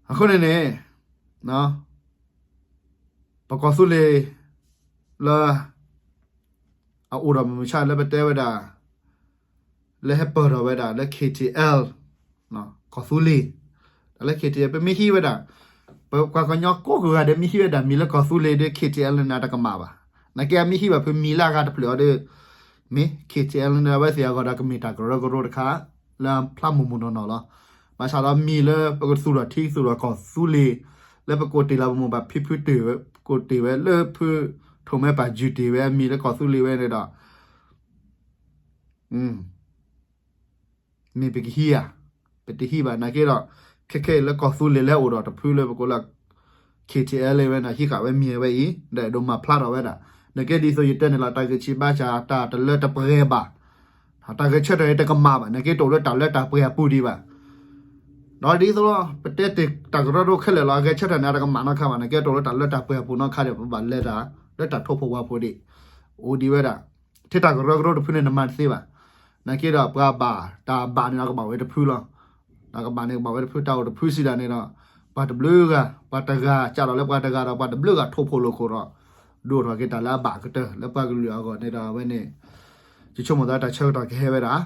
အဃိန့ၣ်န့ၣ် ပကီၢ်သူလ့ၤလၢ အအိၣ်ဒီးမုၢ်မဆါလၢပတဲဝဲဒၣ် လၢဟဲပၢၢ်ထီၣ်ဝဲဒၣ်လၢ KTL ကီၢ်သူလ့ၤ, တၢ်လၢ KTL ပမ့ၢ်ဟံးဝဲဒၣ် ပပှၤကညီကိးကဂၤဒဲးမ့ၢ်ဟံးဝဲဒၣ်မံၤလၢကီၢ်သူလ့ၤဒီး KTL န့ၣ် အတကမၣ်ဘၣ်. နာ်က့အမ့ၢ်ဟံးဘၣ်ဖုးမံၤလၢအဂၤတဖျၢၣ်အီၤဒီး မ့ၢ် KTL န့ၣ် အဝဲသ့ၣ်အဂီၢ်ဒီးကမ့ၢ်တၢ်ကရၢကရိတခါ လၢဖျါမိၢ်မိၢ်နီၢ်နီၢ်လီၤ. ဘၣ်ဆၣ်ဒီးမံၤလၢပကသူၣ်ထီၣ်ထံသူၣ်ထီၣ်ကီၢ်သူလ့ၤ လၢပကိးတ့ၢ်လီၤပမိၢ်ပၢ်ဖံဖုတ့ၢ်ဝဲ ကိးတ့ၢ်ဝဲလၢဖုထိၣ်မဲပၢ်ယုၢ်တ့ၢ်ဝဲအမံၤလၢကီၢ်သူလ့ၤဝဲန့ၣ်ဒီး မ့ၢ်ပကဟံးဧါ, ပတဟံးဘၣ်နာ်က့ဒီး ခဲခဲအံၤလၢကီၢ်သူလ့ၤလၢအိၣ်ဒီးတဖုလၢပကိးလၢ KTL ဝဲန့ၣ် ဟံးဃာ်ဝဲမံၤဝဲအံၤ ဒီးအဲၣ်ဒိးမၤဖျါထီၣ်ဝဲဒၣ်. နာ်က့ဒ်သိးယတဲန့ၣ်လီၤ တၢ်ဂဲၤဆၢထၢၣ်တၢ်တလၢတပှဲၤဘၣ်, တၢ်ဂဲၤဆၢထၢၣ်အံၤတကမၣ်ဘၣ် နာ်က့တအိၣ်လၢတၢ်လၢတၢ်ပှဲၤအပူၤဒံးဘၣ်. ဒီးဒ်သိးလီၤ ပတဲတ့ၢ်တၢ်ကရၢကရိခဲလၢာ်လီၤ အဂဲၤဆၢထၢၣ်န့ၣ် အတကမၣ်နီတခါဘၣ် နာ်က့တအိၣ်လၢတၢ်လၢတၢ်ပှဲၤအပူၤနီတခါဒီး ပဘၣ်လဲၤတၢ်လၢတၢ်ထိၣ်ဖှိၣ်ဝၣ်ဖှိၣ်ဒံး အိၣ်ဒံးဝဲဒၣ်. ထဲတၢ်ကရၢကရိတဖုန့ၣ် နမၤတသ့ဘၣ်. နာ်က့ဒီးပှၤဘၣ် တၢ်ဘၣ်န့ၣ်ဒီးကဘၣ်ဝဲတဖုလီၤ. တၢ်ကဘၣ်န့ၣ်ကဘၣ်ဝဲတဖု တၢ်အိၣ်တဖုစံးဒၣ်န့ၣ်ဒီး ပှၤတဘျုးဂၤ ပှၤတဂၤ ကးထီၣ်လၢပှၤတဂၤဒီး ပှၤတဘျုးဂၤထိၣ်ဖှိၣ်လိာ်ခိၣ်ဒီး ဒိၣ်ထီၣ်က့ၤတၢ်လၢအဘၣ်ကတၢၢ် လၢပှၤကလုာ်အဂီၢ်န့ၣ်ဒီး အဝဲန့ၣ် ယဆိကမိၣ်သးတၢ်ဆၢကတီၢ်ကဟဲဝဲဒၣ်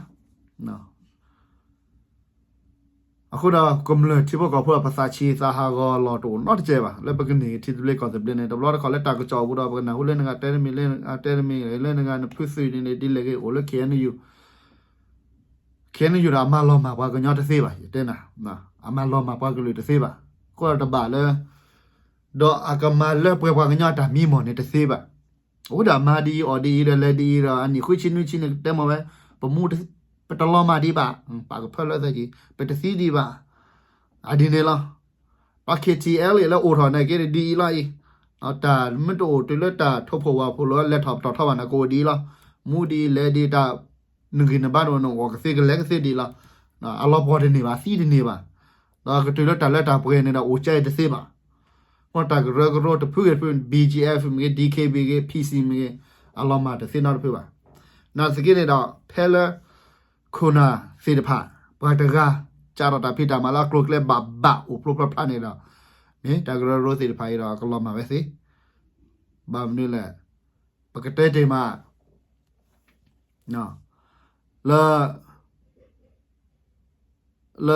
အဃိဒီးကမျၢၢ်ထံဖိကီၢ်ဖိအပသးဆံးသးဟးဂီၤလီၤတအိၣ်နီတစဲးဘၣ် လၢပကန့ၢ်ထံသဘျ့ကီၢ်သဘျ့န့ၣ် တဘျီတခီၣ်လၢတၢ်ကစီၣ်ပူၤဒီး ပကနၢ်ဟူလၢနဂၤတဲတမံၤ လၢနဂၤတဲတမံၤ လၢနဂၤနဖုသုးန့ၣ်န့ၣ် ဒ်လဲၣ်ဂ့ၤအိၣ်လၢ KNU KNU ဒီးအမၤလီၤမၢ်ပှၤကညီတသ့ဘၣ် ယတဲနၤ အမၤလီၤမၢ်ပှၤကလုာ်တသ့ဘၣ်. အဃိဒီးတဘၣ်လၢ ဒီးအကမၤလၢပှဲၤပှၤကညီအတၢ်မံမီၢ်န့ၣ်တသ့ဘၣ်. အိၣ်ဒၣ်မၤဒ်အံၤအီၣ်ဒ်အံၤဒီးလဲၤဒ်အံၤဒီး အနံၣ်ဃုဆံနွံဆံန့ၣ်ကတဲမီၢ်ဝဲ ပမူ ပတလီၤမၢ်ဒံးဘၣ် ပာ်ကဖၢလၢသကံ ပတသံဒံးဘၣ် အဒ်န့ၣ်လီၤ. ဒီး KTLA လၢအိၣ်ထီၣ်န့ၣ်က့ဒ်အံၤလီၤအံၤ တၢ်မ့ၢ်တအိၣ်တုၤလၢတၢ်ထိၣ်ဖှိၣ်ဝၣ်ဖှိၣ်လၢလဲၤထီၣ်ပတီၢ်ထီဘၣ်န့ၣ် ကအိၣ်ဒ်အံၤလီၤ. မူဒ်အံၤလဲၤဒ်အံၤ တၢ်နဂံၢ်နဘါတအိၣ်န့ၣ် အိၣ်ကသ့ကလဲၤကသ့ဒ်အံၤလီၤ. အလီၤပှီၢ်တန့ၢ်ဘၣ် သံတန့ၢ်ဘၣ်. ဒီးကတုၤလၢတၢ်လၢတၢ်ပှဲၤန့ၣ်ဒီး အိၣ်ကဲအံၤတသ့ဘၣ်. မ့ၢ်တၢ်ကရၢကရိတဖုဂ့ၤတဖု BGF မ့ၢ်ဂ့ၤ DKBA ဂ့ၤ PC မ့ၢ်ဂ့ၤ အလီၤမၢ်တသ့နီတဖုဘၣ်. နာ်သက့န့ၣ်ဒီး ဖဲလၢ ခိၣ်နၢ်သ့ၣ်တဖၣ် ပှၤတဂၤ စးထီၣ်တၢ်ဖံးတၢ်မၤလၢအကျိၤအကျဲဘၣ်ဘၣ်အိၣ်ဖျိဖျါဖျါန့ၣ်ဒီး မ့ၢ်တၢ်ကရၢကရိသ့ၣ်တဖၣ်အံၤဒီး အကလီၤမၢ်ဝဲသ့. ဘၣ်မနုၤလဲၣ် ပကတဲတ့ၢ်မး လၢ လၢ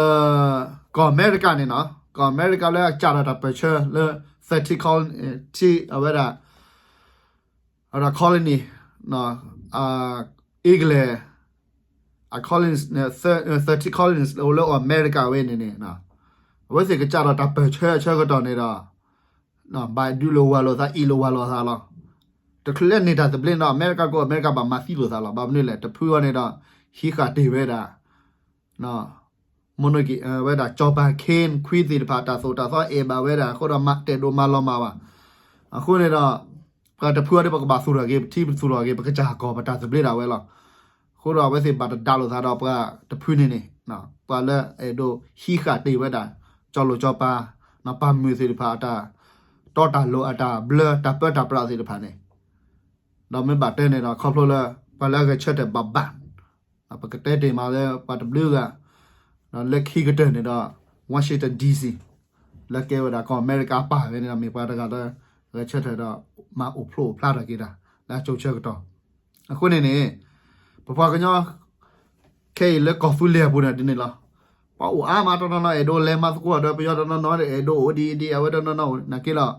ကီၢ်အမဲရကၤန့ၣ်နီၤ ကီၢ်အမဲရကၤလၢအစးထီၣ်တၢ်ပၢၢ်ဆၢလၢ သၢထံ colony အဝဲဒၣ် အဝဲဒၣ် colony အ့ကလဲၣ် အ colony သၢထံ colony အိၣ်လၢအမဲရကၤဝဲန့ၣ်န့ၣ် အဝဲသ့ၣ်ကစးထီၣ်တၢ်ပၢၢ်ဆၢအဆၢကတီၢ်န့ၣ်ဒီး ဘၣ်ဒုးလိာ်ဝၤလိာ်သး အ့ၣ်လိာ်ဝၤလိာ်သးလီၤ. တချုးလၢန့ၢ်တၢ်သဘျ့န့ၣ်ဒီး အမဲရကၤကိးအမဲရကၤဘၣ်မၤသံလိာ်သးလီၤ. ဘၣ်မနုၤလဲၣ် တဖုအီၤန့ၣ်ဒီး ဟံးဃာ်တ့ၢ်ဝဲဒၣ် မ့ၢ်နီၢ်က့ၤ အဝဲဒၣ်စီၤပၤ King Queen သ့ၣ်တဖၣ် တၢ်သိၣ်တၢ်သီအဲၣ်ဘၣ်ဝဲဒၣ် အဃိဒီးတဲာ်ဒိးမၤလီၤမၢ်ဘၣ်. အဃိန့ၣ်ဒီး ပှၤတဖုအီၤဒီး ပကဘၣ်သူၣ်ထီၣ်က့ၤ ပထံပသူၣ်ထီၣ်က့ၤ ပကစၢ်ကီၢ်ပတၢ်သဘျ့ဒၣ်ဝဲလီၤ. အဃိဒီးအဝဲသ့ၣ်ဘၣ်တဒါလိာ်သးဒီးပှၤတဖုန့ၣ်န့ၣ် ပှၤလၢအဲၣ်ဒိးဟံးဃာ်တ့ၢ်ဝဲဒၣ် ကၠီလိာ်ကၠီပၤ ပၢ်မုၢ်သ့ၣ်တဖၣ်အတၢ်တီတၢ်လိၤ အတၢ်ဘျၢတၢ်ပၢတၢ်ပြးသ့ၣ်တဖၣ်န့ၣ် ဒီးမ့ၢ်ဘၣ်တဲန့ၣ်ဒီး ခီဖျိလၢ ပှၤလၢအဂဲၤဆၢထၢၣ်ဘၣ်ဘၣ် ပကတဲတ့ၢ်မးလၢပှၤတဘျုးဂၤ ဒီးလၢခံကတၢၢ်န့ၣ်ဒီး Washington D C လၢကဲဝဲဒၣ်ကီၢ်အမဲရကၤအပၢ်ဝဲန့ၣ်ဒီး မ့ၢ်ပှၤတဂၤလၢ ဂဲၤဆၢထၢၣ်ဒီး မၤအိၣ်ဖျိအိၣ်ဖျါထီၣ်က့ၤတၢ် လၢအကၠိဆၢကတီၢ် အဃိန့ၣ်န့ၣ် ပပှၤကညီ ခဲအံၤလၢကီၢ်သူလ့ၤအပူၤန့ၣ်ဒ်န့ၣ်လီၤ. ပှၤအိၣ်အါမးတနီၤနီၤ အဲၣ်ဒိးလဲၤမၤသကိးဒီးပယီၤတနီၤနီၤ အဲၣ်ဒိးအိၣ်ဒ်အံၤဒ်အဝဲတနီၤနီၤ နာ်က့လီၤ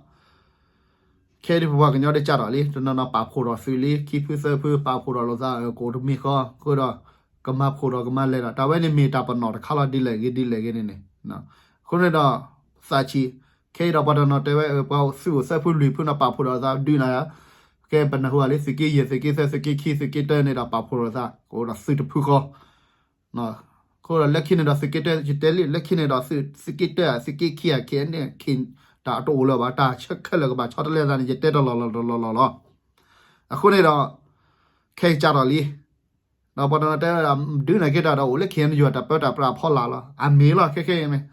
ခဲအံၤဒ်ပပှၤကညီဒ်ကးထီၣ်လံ တနီၤနီၤပာ်ဖှိၣ်ထီၣ်သုးလံ ခံဖုသၢဖုပာ်ဖှိၣ်ထီၣ်လိာ်သး ကအိၣ်တမံၤဃီ အဃိဒီး ကမၤဖှိၣ်ဒီးကမၤလဲၤဒီး တၢ်ဝဲန့ၣ်မ့ၢ်တၢ်ပနီၣ်တခါလီၤ ဒ်လဲၣ်ဂ့ၤဒ်လဲၣ်ဂ့ၤန့ၣ်န့ၣ် အဃိန့ၣ်ဒီး သးဆံး ခဲအံၤဒီးပှၤတနီၤတဲဝဲ ပှၤသုးအိၣ်သၢဖုလွံၢ်ဖုန့ၣ် ပာ်ဖှိၣ်ထီၣ်လိာ်သးဒုးနၤ ကဲပနၢ်ဟူဘၣ်လံ သုးက့ယဲၢ် သုးက့သၢ သုးက့ခံ သုးက့တၢန့ၣ်ဒီး ပာ်ဖှိၣ်ထီၣ်လိာ်သး ကအိၣ်ဒီးသုးတဖုဃီ အဃိဒီးလၢခံန့ၣ်ဒီးသုးက့တၢ ယတဲလံ လၢခံန့ၣ်ဒီး သုးက့တၢ သုးက့ခံ အခံန့ၣ် တၢ်တအိၣ်လၢၤဘၣ် တၢ်ဆၢခဲလၢာ်ကဘၣ်ဆီတလဲသးန့ၣ် ယတဲတလီၢ်လီၢ်တလီၢ်လီၢ်လီၤ. အဃိန့ၣ်ဒီး ခဲအံၤကးထီၣ်လံ ဒီးပှၤတနီၤတဲဝဲဒၣ် ဒုးနၤက့ၤတၢ်ဒီးအိၣ်လၢ K N U တၢ်ပၢတၢ်ပြးအဖီလာ်လီၤ. အမ့ၢ်လီၤခဲခဲအံၤန့ၣ်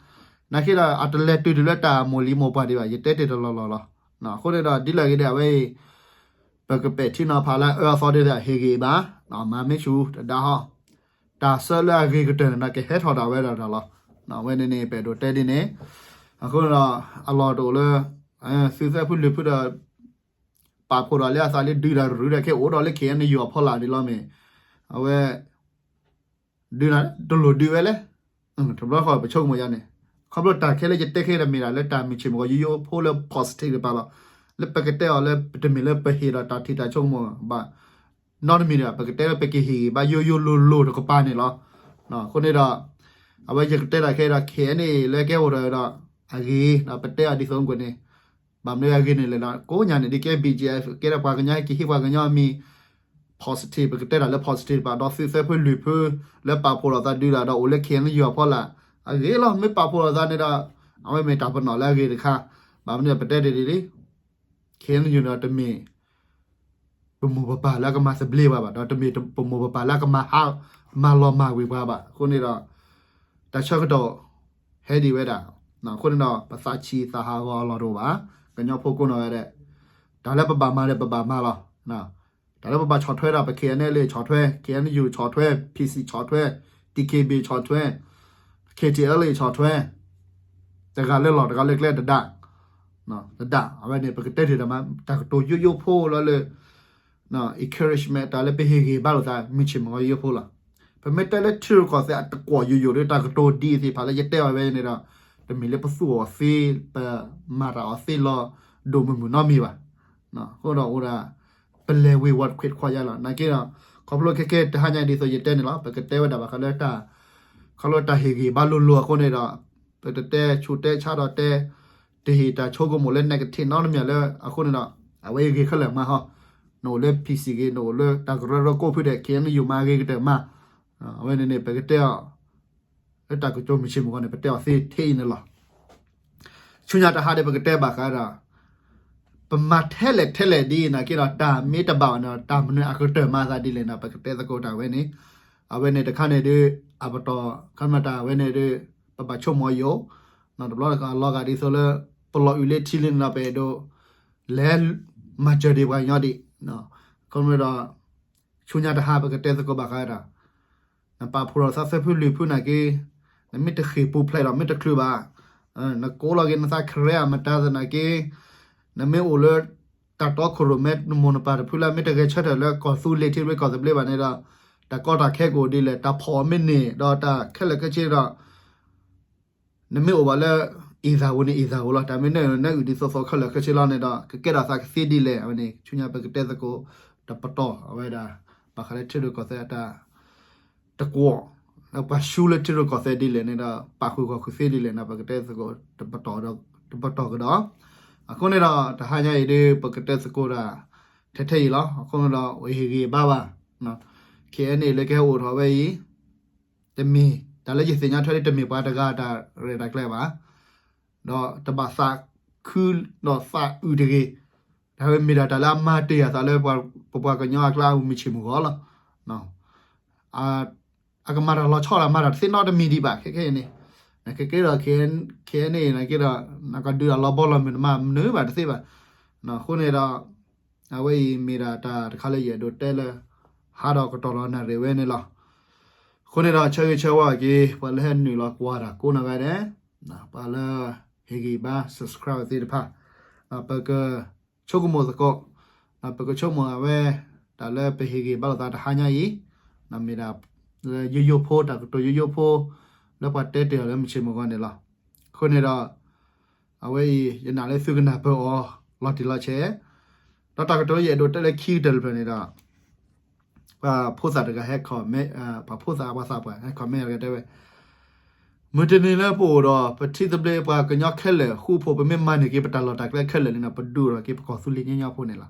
နာ်က့ဒီး အတလဲၤတုၤတုၤလၢတၢ်မိၢ်လံၤမိၢ်ပှၢ်ဒံးဘၣ် ယတဲတ့ၢ်တလီၢ်လီၢ်လီၤ. အဃိန့ၣ်ဒီး ဒ်လဲၣ်ဂ့ၤဒ်အဝဲအံၤ ပကပဲာ်ထံနီၤဖးလၢအအၢအသီဒ်သိးအဟ့ၣ်ဂ့ၤဘၣ် မၤမ့ၢ်ဆူၣ်တဒါဟီ တၢ်ဆၢလၢအဂ့ၤကတၢၢ်န့ၣ်ဒီး ကဟဲထီၣ်ဒၣ်ဝဲဒၣ်တၢ်လီၤ. အဝဲန့ၣ်န့ၣ် ပအဲၣ်ဒိးတဲဒ်န့ၣ် အဃိန့ၣ်ဒီး အလီၢ်တအိၣ်လၢ သုးသၢဖုလွံၢ်ဖုဒီး ပာ်ဖှိၣ်ဒီးလၢအသးလၢဒုးတၢ်ရူးဒီး ခဲအိၣ်ဒီးလၢ K N U အဖီလာ်ဒ်လီၤမ့ၢ် အဝဲ ဒုးနၤ တလိၣ်ဒုးဝဲလဲၣ်. တဘျီဃီ ပဆိကမိၣ်ယါန့ၣ် ခီဖျိတၢ်ခဲလၢယတဲခဲဒီးမ့ၢ်ဒၣ်လၢတၢ်မုၢ်ဆ့ၣ်မုၢ်ဂီၤယိယိဖိလၢ positive တပၤလီၤ. လၢပကတဲအီၤလၢ တမ့ၢ်လၢပဟ့ၣ်ဒီးတၢ်ထံၣ်တၢ်ဆိကမိၣ်ဘၣ် နီတမံၤဒံးဘၣ် ပကတဲလၢပကဟ့ၣ်ဂံၢ်ဘါယိယိလိၤလိၤတကပၤန့ၣ်လီၤ. အဃိန့ၣ်ဒီး အဝဲယကတဲဒၣ်ခဲဒီး K N A လၢကဲအိၣ်ဒီးဒီး အဂ့ၤ ဒီးပတဲအီၤဒ်သိးမုၢ်ကွံာ်န့ၣ် ဘၣ်မနုၤအဂ့ၤန့ၣ်လဲၣ်ဒီး ကိးညါန့ၣ် ဒ်ကဲ B G F ကဲဒီးပှၤကညီ ကဟံးပှၤကညီအမံၤ positive ပကတဲတၢ်လၢ positive တပၤ ဒီးသုးသၢဖုလွံၢ်ဖု လၢပာ်ဖှိၣ်လိာ်သးဒုးတၢ်ဒီးအိၣ်လၢ K N U အဖီလာ် အဂ့ၤလီၤ. မ့ၢ်ပာ်ဖှိၣ်လိာ်သးန့ၣ်ဒီး အဝဲမ့ၢ်တၢ်ပနီၣ်လၢအဂ့ၤတခါ ဘၣ်မနုၤပတဲတ့ၢ်ဒ်န့ၣ် K N U ဒီးတမ့ၢ် ပမိၢ်ပပၢ်လၢအကမၤသဘျ့ပှၤဘၣ် ဒီးတမ့ၢ်ပမိၢ်ပပၢ်လၢအကမၤဟး မၤလီၤမၢ်ဝံၤပှၤဘၣ်. အဃိန့ၣ်ဒီး တၢ်ဆၢကတီၢ်ဟဲဒံးဝဲဒၣ် အဃိန့ၣ်ဒီး ပသးဆံးသးဟးဂီၤအလီၢ်တအိၣ်ဘၣ်. ကညီဖိကိးနီၢ်ဂၤဒဲး တၢ်လၢပဘၣ်မၤဒီးပဘၣ်မၤလီၤ. တၢ်လၢပဘၣ်ဆီၣ်ထွဲဒီး ပ K N L A ဆီၣ်ထွဲ K N U ဆီၣ်ထွဲ P C ဆီၣ်ထွဲ T K B ဆီၣ်ထွဲ K T L A ဆီၣ်ထွဲ တဂၤလၢလီၢ်တဂၤလၢကျဲတဒၣ် တဒၣ် အဝဲန့ၣ် ပကတဲတ့ၢ်ဒီးမး တၢ်ကတိၤယိယိဖိလီၤလၢ encouragement တၢ်လၢပဟ့ၣ်ဂံၢ်ဘါလိာ်သး မုၢ်ဆ့ၣ်မုၢ်ဂီၤယိယိဖိလီၤ. ပမ့ၢ်တဲလၢထံရူၢ်ကီၢ်သဲးအတကွီၣ်ယိယိဒီး တၢ်ကတိၤဒ်အံၤသ့ၣ်တဖၣ်လၢယတဲအီၤဝဲန့ၣ်ဒီး တမ့ၢ်လၢပသူၣ်အီၤသ့ ပမၤတၢ်အီၤသ့လီၤ ဒိၣ်မုၢ်မုၢ်နီတမံၤဘၣ်. အဃိဒီးအိၣ်ဒၣ် ပလဲၤဝ့ၤဝီၤတခွ့တခွါယါလီၤ. နာ်က့ဒီး ခီဖျိခဲကဲတဟါညါဒ်သိးယတဲန့ၣ်လီၤ ပကတဲဝဲဒၣ်ဘၣ်ဃးလၢတၢ် ခီဖျိတၢ်ဟ့ၣ်ဂံၢ်ဘါလိၤလိၤအဃိန့ၣ်ဒီး ပတတဲဆူးတဲဆါဒီးတဲ တဟ့ၣ်တၢ်ဆိကမိၣ်လၢ negative နီတမံၤလၢအဃိန့ၣ်ဒီး အဝဲအံၤဂ့ၤခဲလၢာ်မးဟီ နအိၣ်လၢ P C ဂ့ၤ နအိၣ်လၢတၢ်ကရၢကရိကိးဖုဒဲး K N U မၤဂ့ၤကတၢၢ်မး အဝဲန့ၣ်န့ၣ် ပကတဲအီၤ လၢတၢ်ကတိၤမုၢ်ဆ့ၣ်မုၢ်ဂီၤန့ၣ် ပတဲအီၤသ့ထဲအံၤန့ၣ်လီၤ. ဆူညါတဟါဒီးပကတဲဘၣ်ဃးဒီး ပမၤထဲလဲၣ်ထဲလဲၣ်ဒ်အံၤနာ်က့ဒီး တၢ်မ့ၢ်တဘၣ်ဘၣ်န့ၣ်ဒီး တၢ်မနုၤအကတၢၢ်မၤသးဒ်လဲၣ်န့ၣ် ပကတဲသကိးတၢ်ဝဲန့ၣ် အဝဲန့ၣ်တခါန့ၣ်ဒုး အပတီၢ် ခီမတၢ်ဝဲန့ၣ်ဒုး ပဘၣ်ဆိကမိၣ်ယိာ် တဘျီတခါလီၤဂာ်ဒ်သိးလၢ ပလီၤအုးလၢထံလံန့ၣ်ဒီး ပအဲၣ်ဒိး လဲၤမၤစၢၤဒံးပှၤကညီဒံး ခီမ့ၢ်ဒီး ဆူညါတဟါပကတဲသကိးဘၣ်ဃးဒီး နပာ်ဖှိၣ်ထီၣ်သးသၢဖုလွံၢ်ဖုနာ်က့ နမ့ၢ်တဃ့ၢ်ပူၤဖျဲးဒီးမ့ၢ်တချုးဘၣ် နကိးလီၤက့ၤနသးခရဲအမတၤသနာ်က့ နမ့ၢ်အိၣ်လၢ တၢ်တီခိၣ်ရိၣ်မဲနမိၢ်နပၢ်တဖုလၢမ့ၢ်တဂဲၤဆၢထၢၣ်လၢကီၢ်သူလ့ၤထံရူၢ်ကီၢ်သဘျ့ဘၣ်န့ၣ်ဒီး တၢ်ကီတၢ်ခဲကအိၣ်ဒ်လဲၣ် တၢ်ဖီၣ်အီၤမ့ၢ်န့ၢ် ဒီးတၢ်ခဲလၢာ်ခဲဆ့ဒီး နမ့ၢ်အိၣ်ဘၣ်လၢ အ့ၣ်သၣ်ဧိၤန့ၣ် အ့ၣ်သၣ်ဧိၤလီၤ တၢ်မ့ၢ်နနၢအုၣ်ဒ်သိးသိးခဲလၢာ်ခဲဆ့လီၤန့ၣ်ဒီး ကကဲထီၣ်သးကသ့ဒ်လဲၣ် အဝဲန့ၣ် ဆူညါပကတဲသကိး တပတီၢ်အဝဲဒၣ် ဘၣ်ဃးလၢထံရူၢ်ကီၢ်သဲးအတၢ် တကွီၢ် လၢပှၤဆူလၢထံရူၢ်ကီၢ်သဲးဒ်လဲၣ်န့ၣ်ဒီး ပာ်ဃုာ်ဂီၢ်ဃုာ်သ့ဒ်လဲၣ်န့ၣ် ပကတဲသကိး တပတီၢ်ကဒီး အဃိန့ၣ်ဒီး တဟါညါအံၤဒ် ပကတဲသကိးတၢ် ထဲထဲအံၤလီၤ. အဃိန့ၣ်ဒီး အဟ့ၣ်ဂံၢ်ဘါဘၣ် K N A လၢကဟဲအိၣ်ထီၣ်ဝဲအံၤ တမ့ၢ် တၢ်လၢယသ့ၣ်ညါထွဲဒ် တမ့ၢ်ပှၤတဂၤတၢ်ရဲၣ်တၢ်ကျဲၤဘၣ် ဒီးတဘၣ်သးခုဒီးသးအုးတဂ့ၤ. တၢ်ဝဲမ့ၢ်ဒၣ်တၢ်လၢအမၤတ့ၢ်အသးလၢပပှၤကညီအကျါအမုၢ်ဆ့ၣ်မုၢ်ဂီၤလီၤ. အကမၤတၢ်လီၤဆီဒီး မၤတၢ်တသ့နီတမံၤဒံးဘၣ် ခဲခဲအံၤန့ၣ်, နကကဲဒီး ခဲခဲအံၤန့ၣ် နကဲဒီး နကဒုးတၢ်လီၤဘီလီၤမုၢ်တမး မနုၤဘၣ်တသ့ဘၣ်. အဃိန့ၣ်ဒီး အဝဲအံၤမ့ၢ်ဒၣ်တၢ်တခါလၢယအဲၣ်ဒိးတဲလၢ ဟးဒီးကတီၢ်လီၤနၣ်ရံၣ်ဝဲန့ၣ်လီၤ. အဃိန့ၣ်ဒီး ဆၢဂ့ၤဆၢဝါက့ၤ ပှၤလၢဟဲနုာ်လီၤကွၢ်တၢ်ကိးနီၢ်ဂၤဒဲး, ပှၤလၢဟ့ၣ်ဂံၢ်ဘါ subscribe သ့ၣ်တဖၣ်, ပကဆိကမိၣ်သကိး, ပကဆိကမိၣ်အဝဲ တၢ်လၢပဟ့ၣ်ဂံၢ်ဘါလိာ်သးတဟါညါအံၤ, မ့ၢ်ဒၣ် ယိယိဖိ တၢ်ကတိၤယိယိဖိ လၢပှၤတဲတ့ၢ်အီၤလၢမုၢ်ဆ့ၣ်မုၢ်ဂီၤန့ၣ်လီၤ. အဃိန့ၣ်ဒီး အဝဲအံၤ ယနာ်လၢသုကနၢ်ပၢၢ်အီၤ လီၤတံၢ်လီၤဆဲး, ဒီးတၢ်ကတိၤယအဲၣ်ဒိးတဲလၢခံကတၢၢ်တဖျၢၣ်န့ၣ်ဒီး ပှၤဖိသၣ်တဂၤဟဲ comment, ပှၤဖိသၣ်ပှၤသးပှၢ်ဟဲ comment တဂၤတဲဝဲ, မုၢ်တနံၤလၢပအိၣ်ဒီး ပထံသဘျ့ပှၤကညီခဲလၢာ် ဃူဖိး ပမ့ၢ်မၤန့ၢ်က့ၤပတၢ်လီၢ်တၢ်ကျဲခဲလၢာ်န့ၣ်ဒီး ပဒုးအိၣ်ထီၣ်က့ၤပကီၢ်သူလ့ၤညီညီဖိန့ၣ်လီၤ.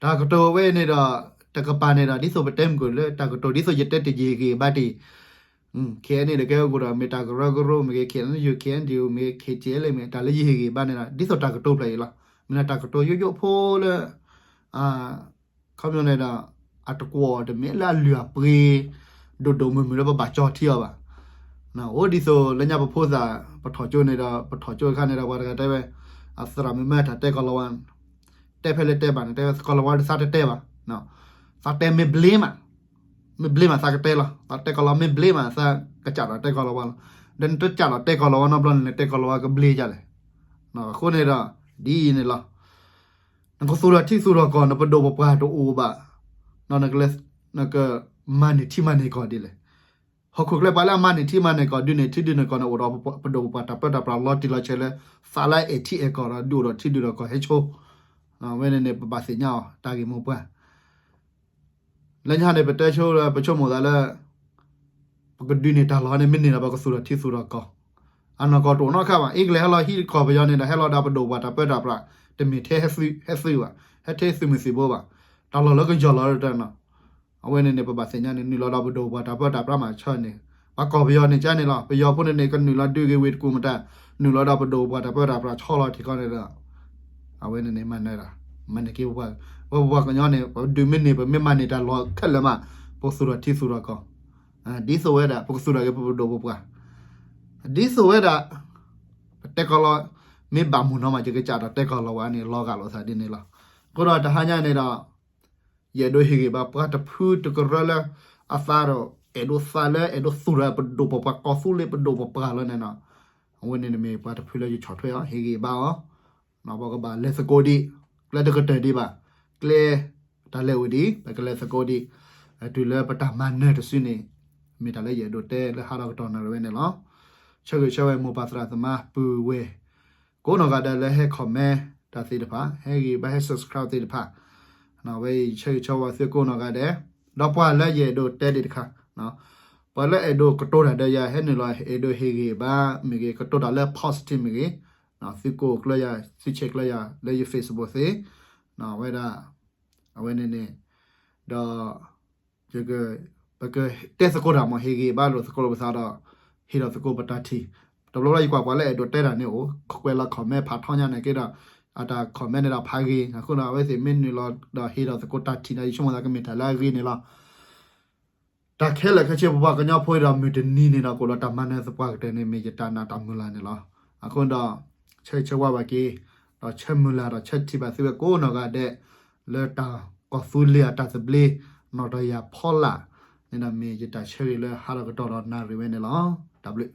တၢ်ကတိၤဝဲန့ၣ်ဒီး တကပၤန့ၣ်ဒီး ဒ်သိးပတဲမုၢ်ကၢၢ်လၢတၢ်ကတိၤ ဒ်သိးယတဲတ့ၢ်ယဟ့ၣ်ဂံၢ်ဘါတ့ၢ် ခဲအံၤန့ၣ်ဒီး ကဲအိၣ်ကဒီး မ့ၢ်တၢ်ကရၢကရိ မ့ၢ်ဂ့ၤ ခဲအံၤ ယူၤ ခဲအံၤ မ့ၢ်ဂ့ၤ ခဲအံၤ မ့ၢ် တၢ်လၢယဟ့ၣ်ဂံၢ်ဘါန့ၣ်ဒီး ဒ်သိးတၢ်ကတိၤဖျၢၣ်အံၤလီၤ. မ့ၢ်ဒၣ်တၢ်ကတိၤယိယိဖိလၢ ခီပညီန့ၣ်ဒီး အတကွီၢ်တမ့ၢ်လၢအလုၢ်အပှ့ၤ ဒိၣ်ဒိၣ်မုၢ်မုၢ်လၢပဘၣ်ကၠီထံအီၤဘၣ်. အိၣ်ဒ်သိးလၢညါပဖိသၣ် ပထီၣ်ကၠိန့ၣ်ဒီး ပထီၣ်ကၠိအခါန့ၣ်ဒီး ပှၤတဂၤတဲဝဲ အသရၣ်မုၣ်မ့ၢ်တၢ်တဲကီၢ်လီၤဝါ တဲဖဲလဲၣ်တဲဘၣ်န့ၣ် တဲဝဲသကိးလီၤဝါဒီးသးတတဲဘၣ်, သးတဲမ့ၢ်ဘျ့မး, မ့ၢ်ဘျ့မးသးကတဲလီၤ, သးတဲကီၢ်လီၤမ့ၢ်ဘျ့မး သးကစးထီၣ်တဲကီၢ်လီၤဝါလီၤ. ဒီးနတစးထီၣ်တဲကီၢ်လီၤဝါနီတဘျီန့ၣ် နတဲကီၢ်လီၤဝါကဘျ့ဒ်လဲၣ်. အဃိန့ၣ်ဒီး ဒ်အံၤန့ၣ်လီၤ. နကသူၣ်ထီၣ်ထံသူၣ်ထီၣ်ကီၢ် နပဒိၣ်ပပှၢ်တအိၣ်ဘၣ်, နက နကမၤန့ၢ်ထံမၤန့ၢ်ကီၢ်ဒ်လဲၣ်. ဟီၣ်ခိၣ်ချၢပှၤလၢအမၤန့ၢ်ထံမၤန့ၢ်ကီၢ် ဒုးန့ၢ်ထံဒုးန့ၢ်ကီၢ်န့ၣ် အိၣ်ဒီးပဒိၣ်ပပှၢ်တၢ်ပၢတၢ်ပြးလီၤတံၢ်လီၤဆဲးလၢ သးလၢအအဲၣ်ထံအဲၣ်ကီၢ်ဒီး ဒုးအိၣ်ဒီးထံဒုးဒီးကီၢ်ဟဲဆိ ဝဲန့ၣ်န့ၣ် ပဘၣ်သ့ၣ်ညါအီၤ တၢ်ဂ့ၢ်မိၢ်ပှၢ် လၢညါန့ၣ် ပတဲဆိလၢ ပဆိကမိၣ်သးလၢ ပကဒုးန့ၢ်တၢ်လီၢ်န့ၣ် မ့ၢ်န့ၢ်ဒီး ပကသူၣ်ထီၣ်ထံသူၣ်ထီၣ်ကီၢ်, အနီၢ်ကီၢ်တအိၣ်နီတခါဘၣ်. အ့ကလဲၤဟဲလီၤဟံးကီၢ်ပယီၤန့ၣ်ဒီး ဟဲလီၤဒီးပဒိၣ်ပပှၢ်တၢ်ပၢတၢ်ပြး, တမ့ၢ်ထဲဟဲသုးဘၣ်, ဟဲထဲသုးမုၢ်သံၣ်ဘိဘၣ်, တၢ်လီၢ်လၢကယီၢ်လီၤတၢ်နီၤ. အဝဲန့ၣ်န့ၣ် ပဘၣ်သ့ၣ်ညါန့ၣ် နုာ်လီၤဒီးပဒိၣ်ပပှၢ်တၢ်ပၢတၢ်ပြးမးဆၢန့ၣ်, ပှၤကီၢ်ပယီၤန့ၣ်ကန့ၣ်လီၤ. ပယီၤဖိန့ၣ်န့ၣ် ကနုာ်လီၤဒုးဂ့ၤဝ့ၢ်တကူၣ်မတၤ, နုာ်လီၤဒီးပဒိၣ်ပပှၢ်တၢ်ပၢတၢ်ပြးဆီလီၤထံကီၢ်န့ၣ်ဒီး အဝဲန့ၣ်န့ၣ် မၤနၢၤတၢ်, မၤန့ၢ်က့ၤပပှၤ, ဝဲပပှၤကညီန့ၣ် ပဒုးမ့ၢ်န့ၢ် ပမ့ၢ်မၤန့ၢ်တၢ်လီၢ်ခဲလၢာ်မး, ပကသူၣ်ထီၣ်ထံသူၣ်ထီၣ်ကီၢ်, ဒ်သိးဝဲဒၣ် ပကသူၣ်ထီၣ်က့ၤပဒိၣ်ပပှၢ်, ဒ်သိးဝဲဒၣ် ပတဲကီၢ်လီၤ, မ့ၢ်ဘၣ်မုၢ်နီၤမး ယကစးထီၣ်တဲကီၢ်လီၤဝဲန့ၣ် လီၤဂာ်လိာ်သးဒ်န့ၣ်လီၤ. အဃိဒီးတဟါညါန့ၣ်ဒီး ယအဲၣ်ဒိးဟ့ၣ်ဂံၢ်ဘါပှၤတဖုတကရၢလၢ အသးဒီး အဲၣ်ဒိးသးလၢ အဲၣ်ဒိးသူၣ်ထီၣ်ပဒိၣ်ပပှၢ် ကီၢ်သူလ့ၤပဒိၣ်ပပှၢ်လီၤန့ၣ်နီၤ, အဝဲန့ၣ်မ့ၢ်ပှၤတဖုလၢယဆီၣ်ထွဲအီၤ ဟ့ၣ်ဂံၢ်ဘါအီၤ, ပကဘၣ်လဲၤသကိးဒံး, ကျဲတကတၢၢ်ဒံးဘၣ်, ကျဲ တၢ်လဲၤအိၣ်ဒံး ပကလဲၤသကိးဒံး, တုၤလၢပတၢ်မၤနၢၤတစုန့ၣ်, မ့ၢ်တၢ်လၢယအဲၣ်ဒိးတဲလၢဟးဒီးကတီၢ်နၣ်ရံၣ်ဝဲန့ၣ်လီၤ. ဆၢဂ့ၤဆၢဝါမိၢ်ပၢ်သရၣ်သမါပုၢ်ဝဲၢ် ကိးနီၢ်ဂၤဒဲးလၢဟဲ comment တၢ်သ့ၣ်တဖၣ်, ဟဲဂံၢ်ဘါ ဟဲ subscribe သ့ၣ်တဖၣ်, ဝဲအံၤဆၢဂ့ၤဆၢဝါသုကိးနီၢ်ဂၤဒဲး, ဒီးပှၤလၢယအဲၣ်ဒိးတဲဒံးတခါ, ပှၤလၢအဲၣ်ဒိးကတိၤတၢ်ဒီးယၤ ဟဲနုာ်လီၤအဲၣ်ဒိးဟ့ၣ်ဂံၢ်ဘါမ့ၢ်ဂ့ၤ ကတိၤတၢ်လၢ positive မ့ၢ်ဂ့ၤ, သုကိးကျၢၤယၤ သုဆဲးကျၢၤယၤလၢယ Facebook သ့ၣ်, ဝဲဒၣ် အဝဲန့ၣ်န့ၣ်, ဒီး ပကတဲသကိးတၢ်မ့ၢ် ဟ့ၣ်ဂံၢ်ဘါလိာ်သကိးလိာ်ပသးဒီး ဟ့ၣ်လီၤသကိးပတၢ်ထံၣ်, တဘျီဘျီယကွၢ်ပှၤလၢအဲၣ်ဒိးတဲတၢ်န့ၣ်အိၣ် ကွဲးလီၤ comment ဖးထီညါန့ၣ်က့ဒီး အတၢ် comment န့ၣ်ဒီးဖးဂ့ၤ, အဃိဒီးအဝဲသ့ၣ်မ့ၢ်နုာ်လီၤဒီးဟ့ၣ်လီၤသကိးတၢ်ထံၣ်န့ၣ် ယဆိကမိၣ်သးကမ့ၢ်တၢ်လၢအဂ့ၤန့ၣ်လီၤ. တၢ်ခဲလၢာ်ခဲဆ့ပပှၤကညီဖိဒီးမုၢ်တနံၤန့ၣ်ဒီး ကအိၣ်ဒီးတၢ်မၤနၢၤသပှၢ်ကတၢၢ်န့ၣ် မ့ၢ်ယတၢ်နာ်တၢ်မုၢ်လၢ်န့ၣ်လီၤ. အဃိဒီး ဆၢဂ့ၤဆၢဝါဘၣ်က့ၤ, ဒီးဆၢမုၢ်လၢ်ဒီးဆၢထံၣ်ဘၣ်သုဝဲကိးနီၢ်ဂၤဒဲး, လၢတၢ်ကီၢ်သူလ့ၤအတၢ်သဘျ့, နီၢ်တယၢ်ဖီလာ်, န့ၣ်ဒီးမ့ၢ်ယတၢ်ဆၢဂ့ၤလၢဟးဒီးကတီၢ်ဒီးနၣ်ရံၣ်ဝဲန့ၣ်လီၤ. တၢ်ဘျုး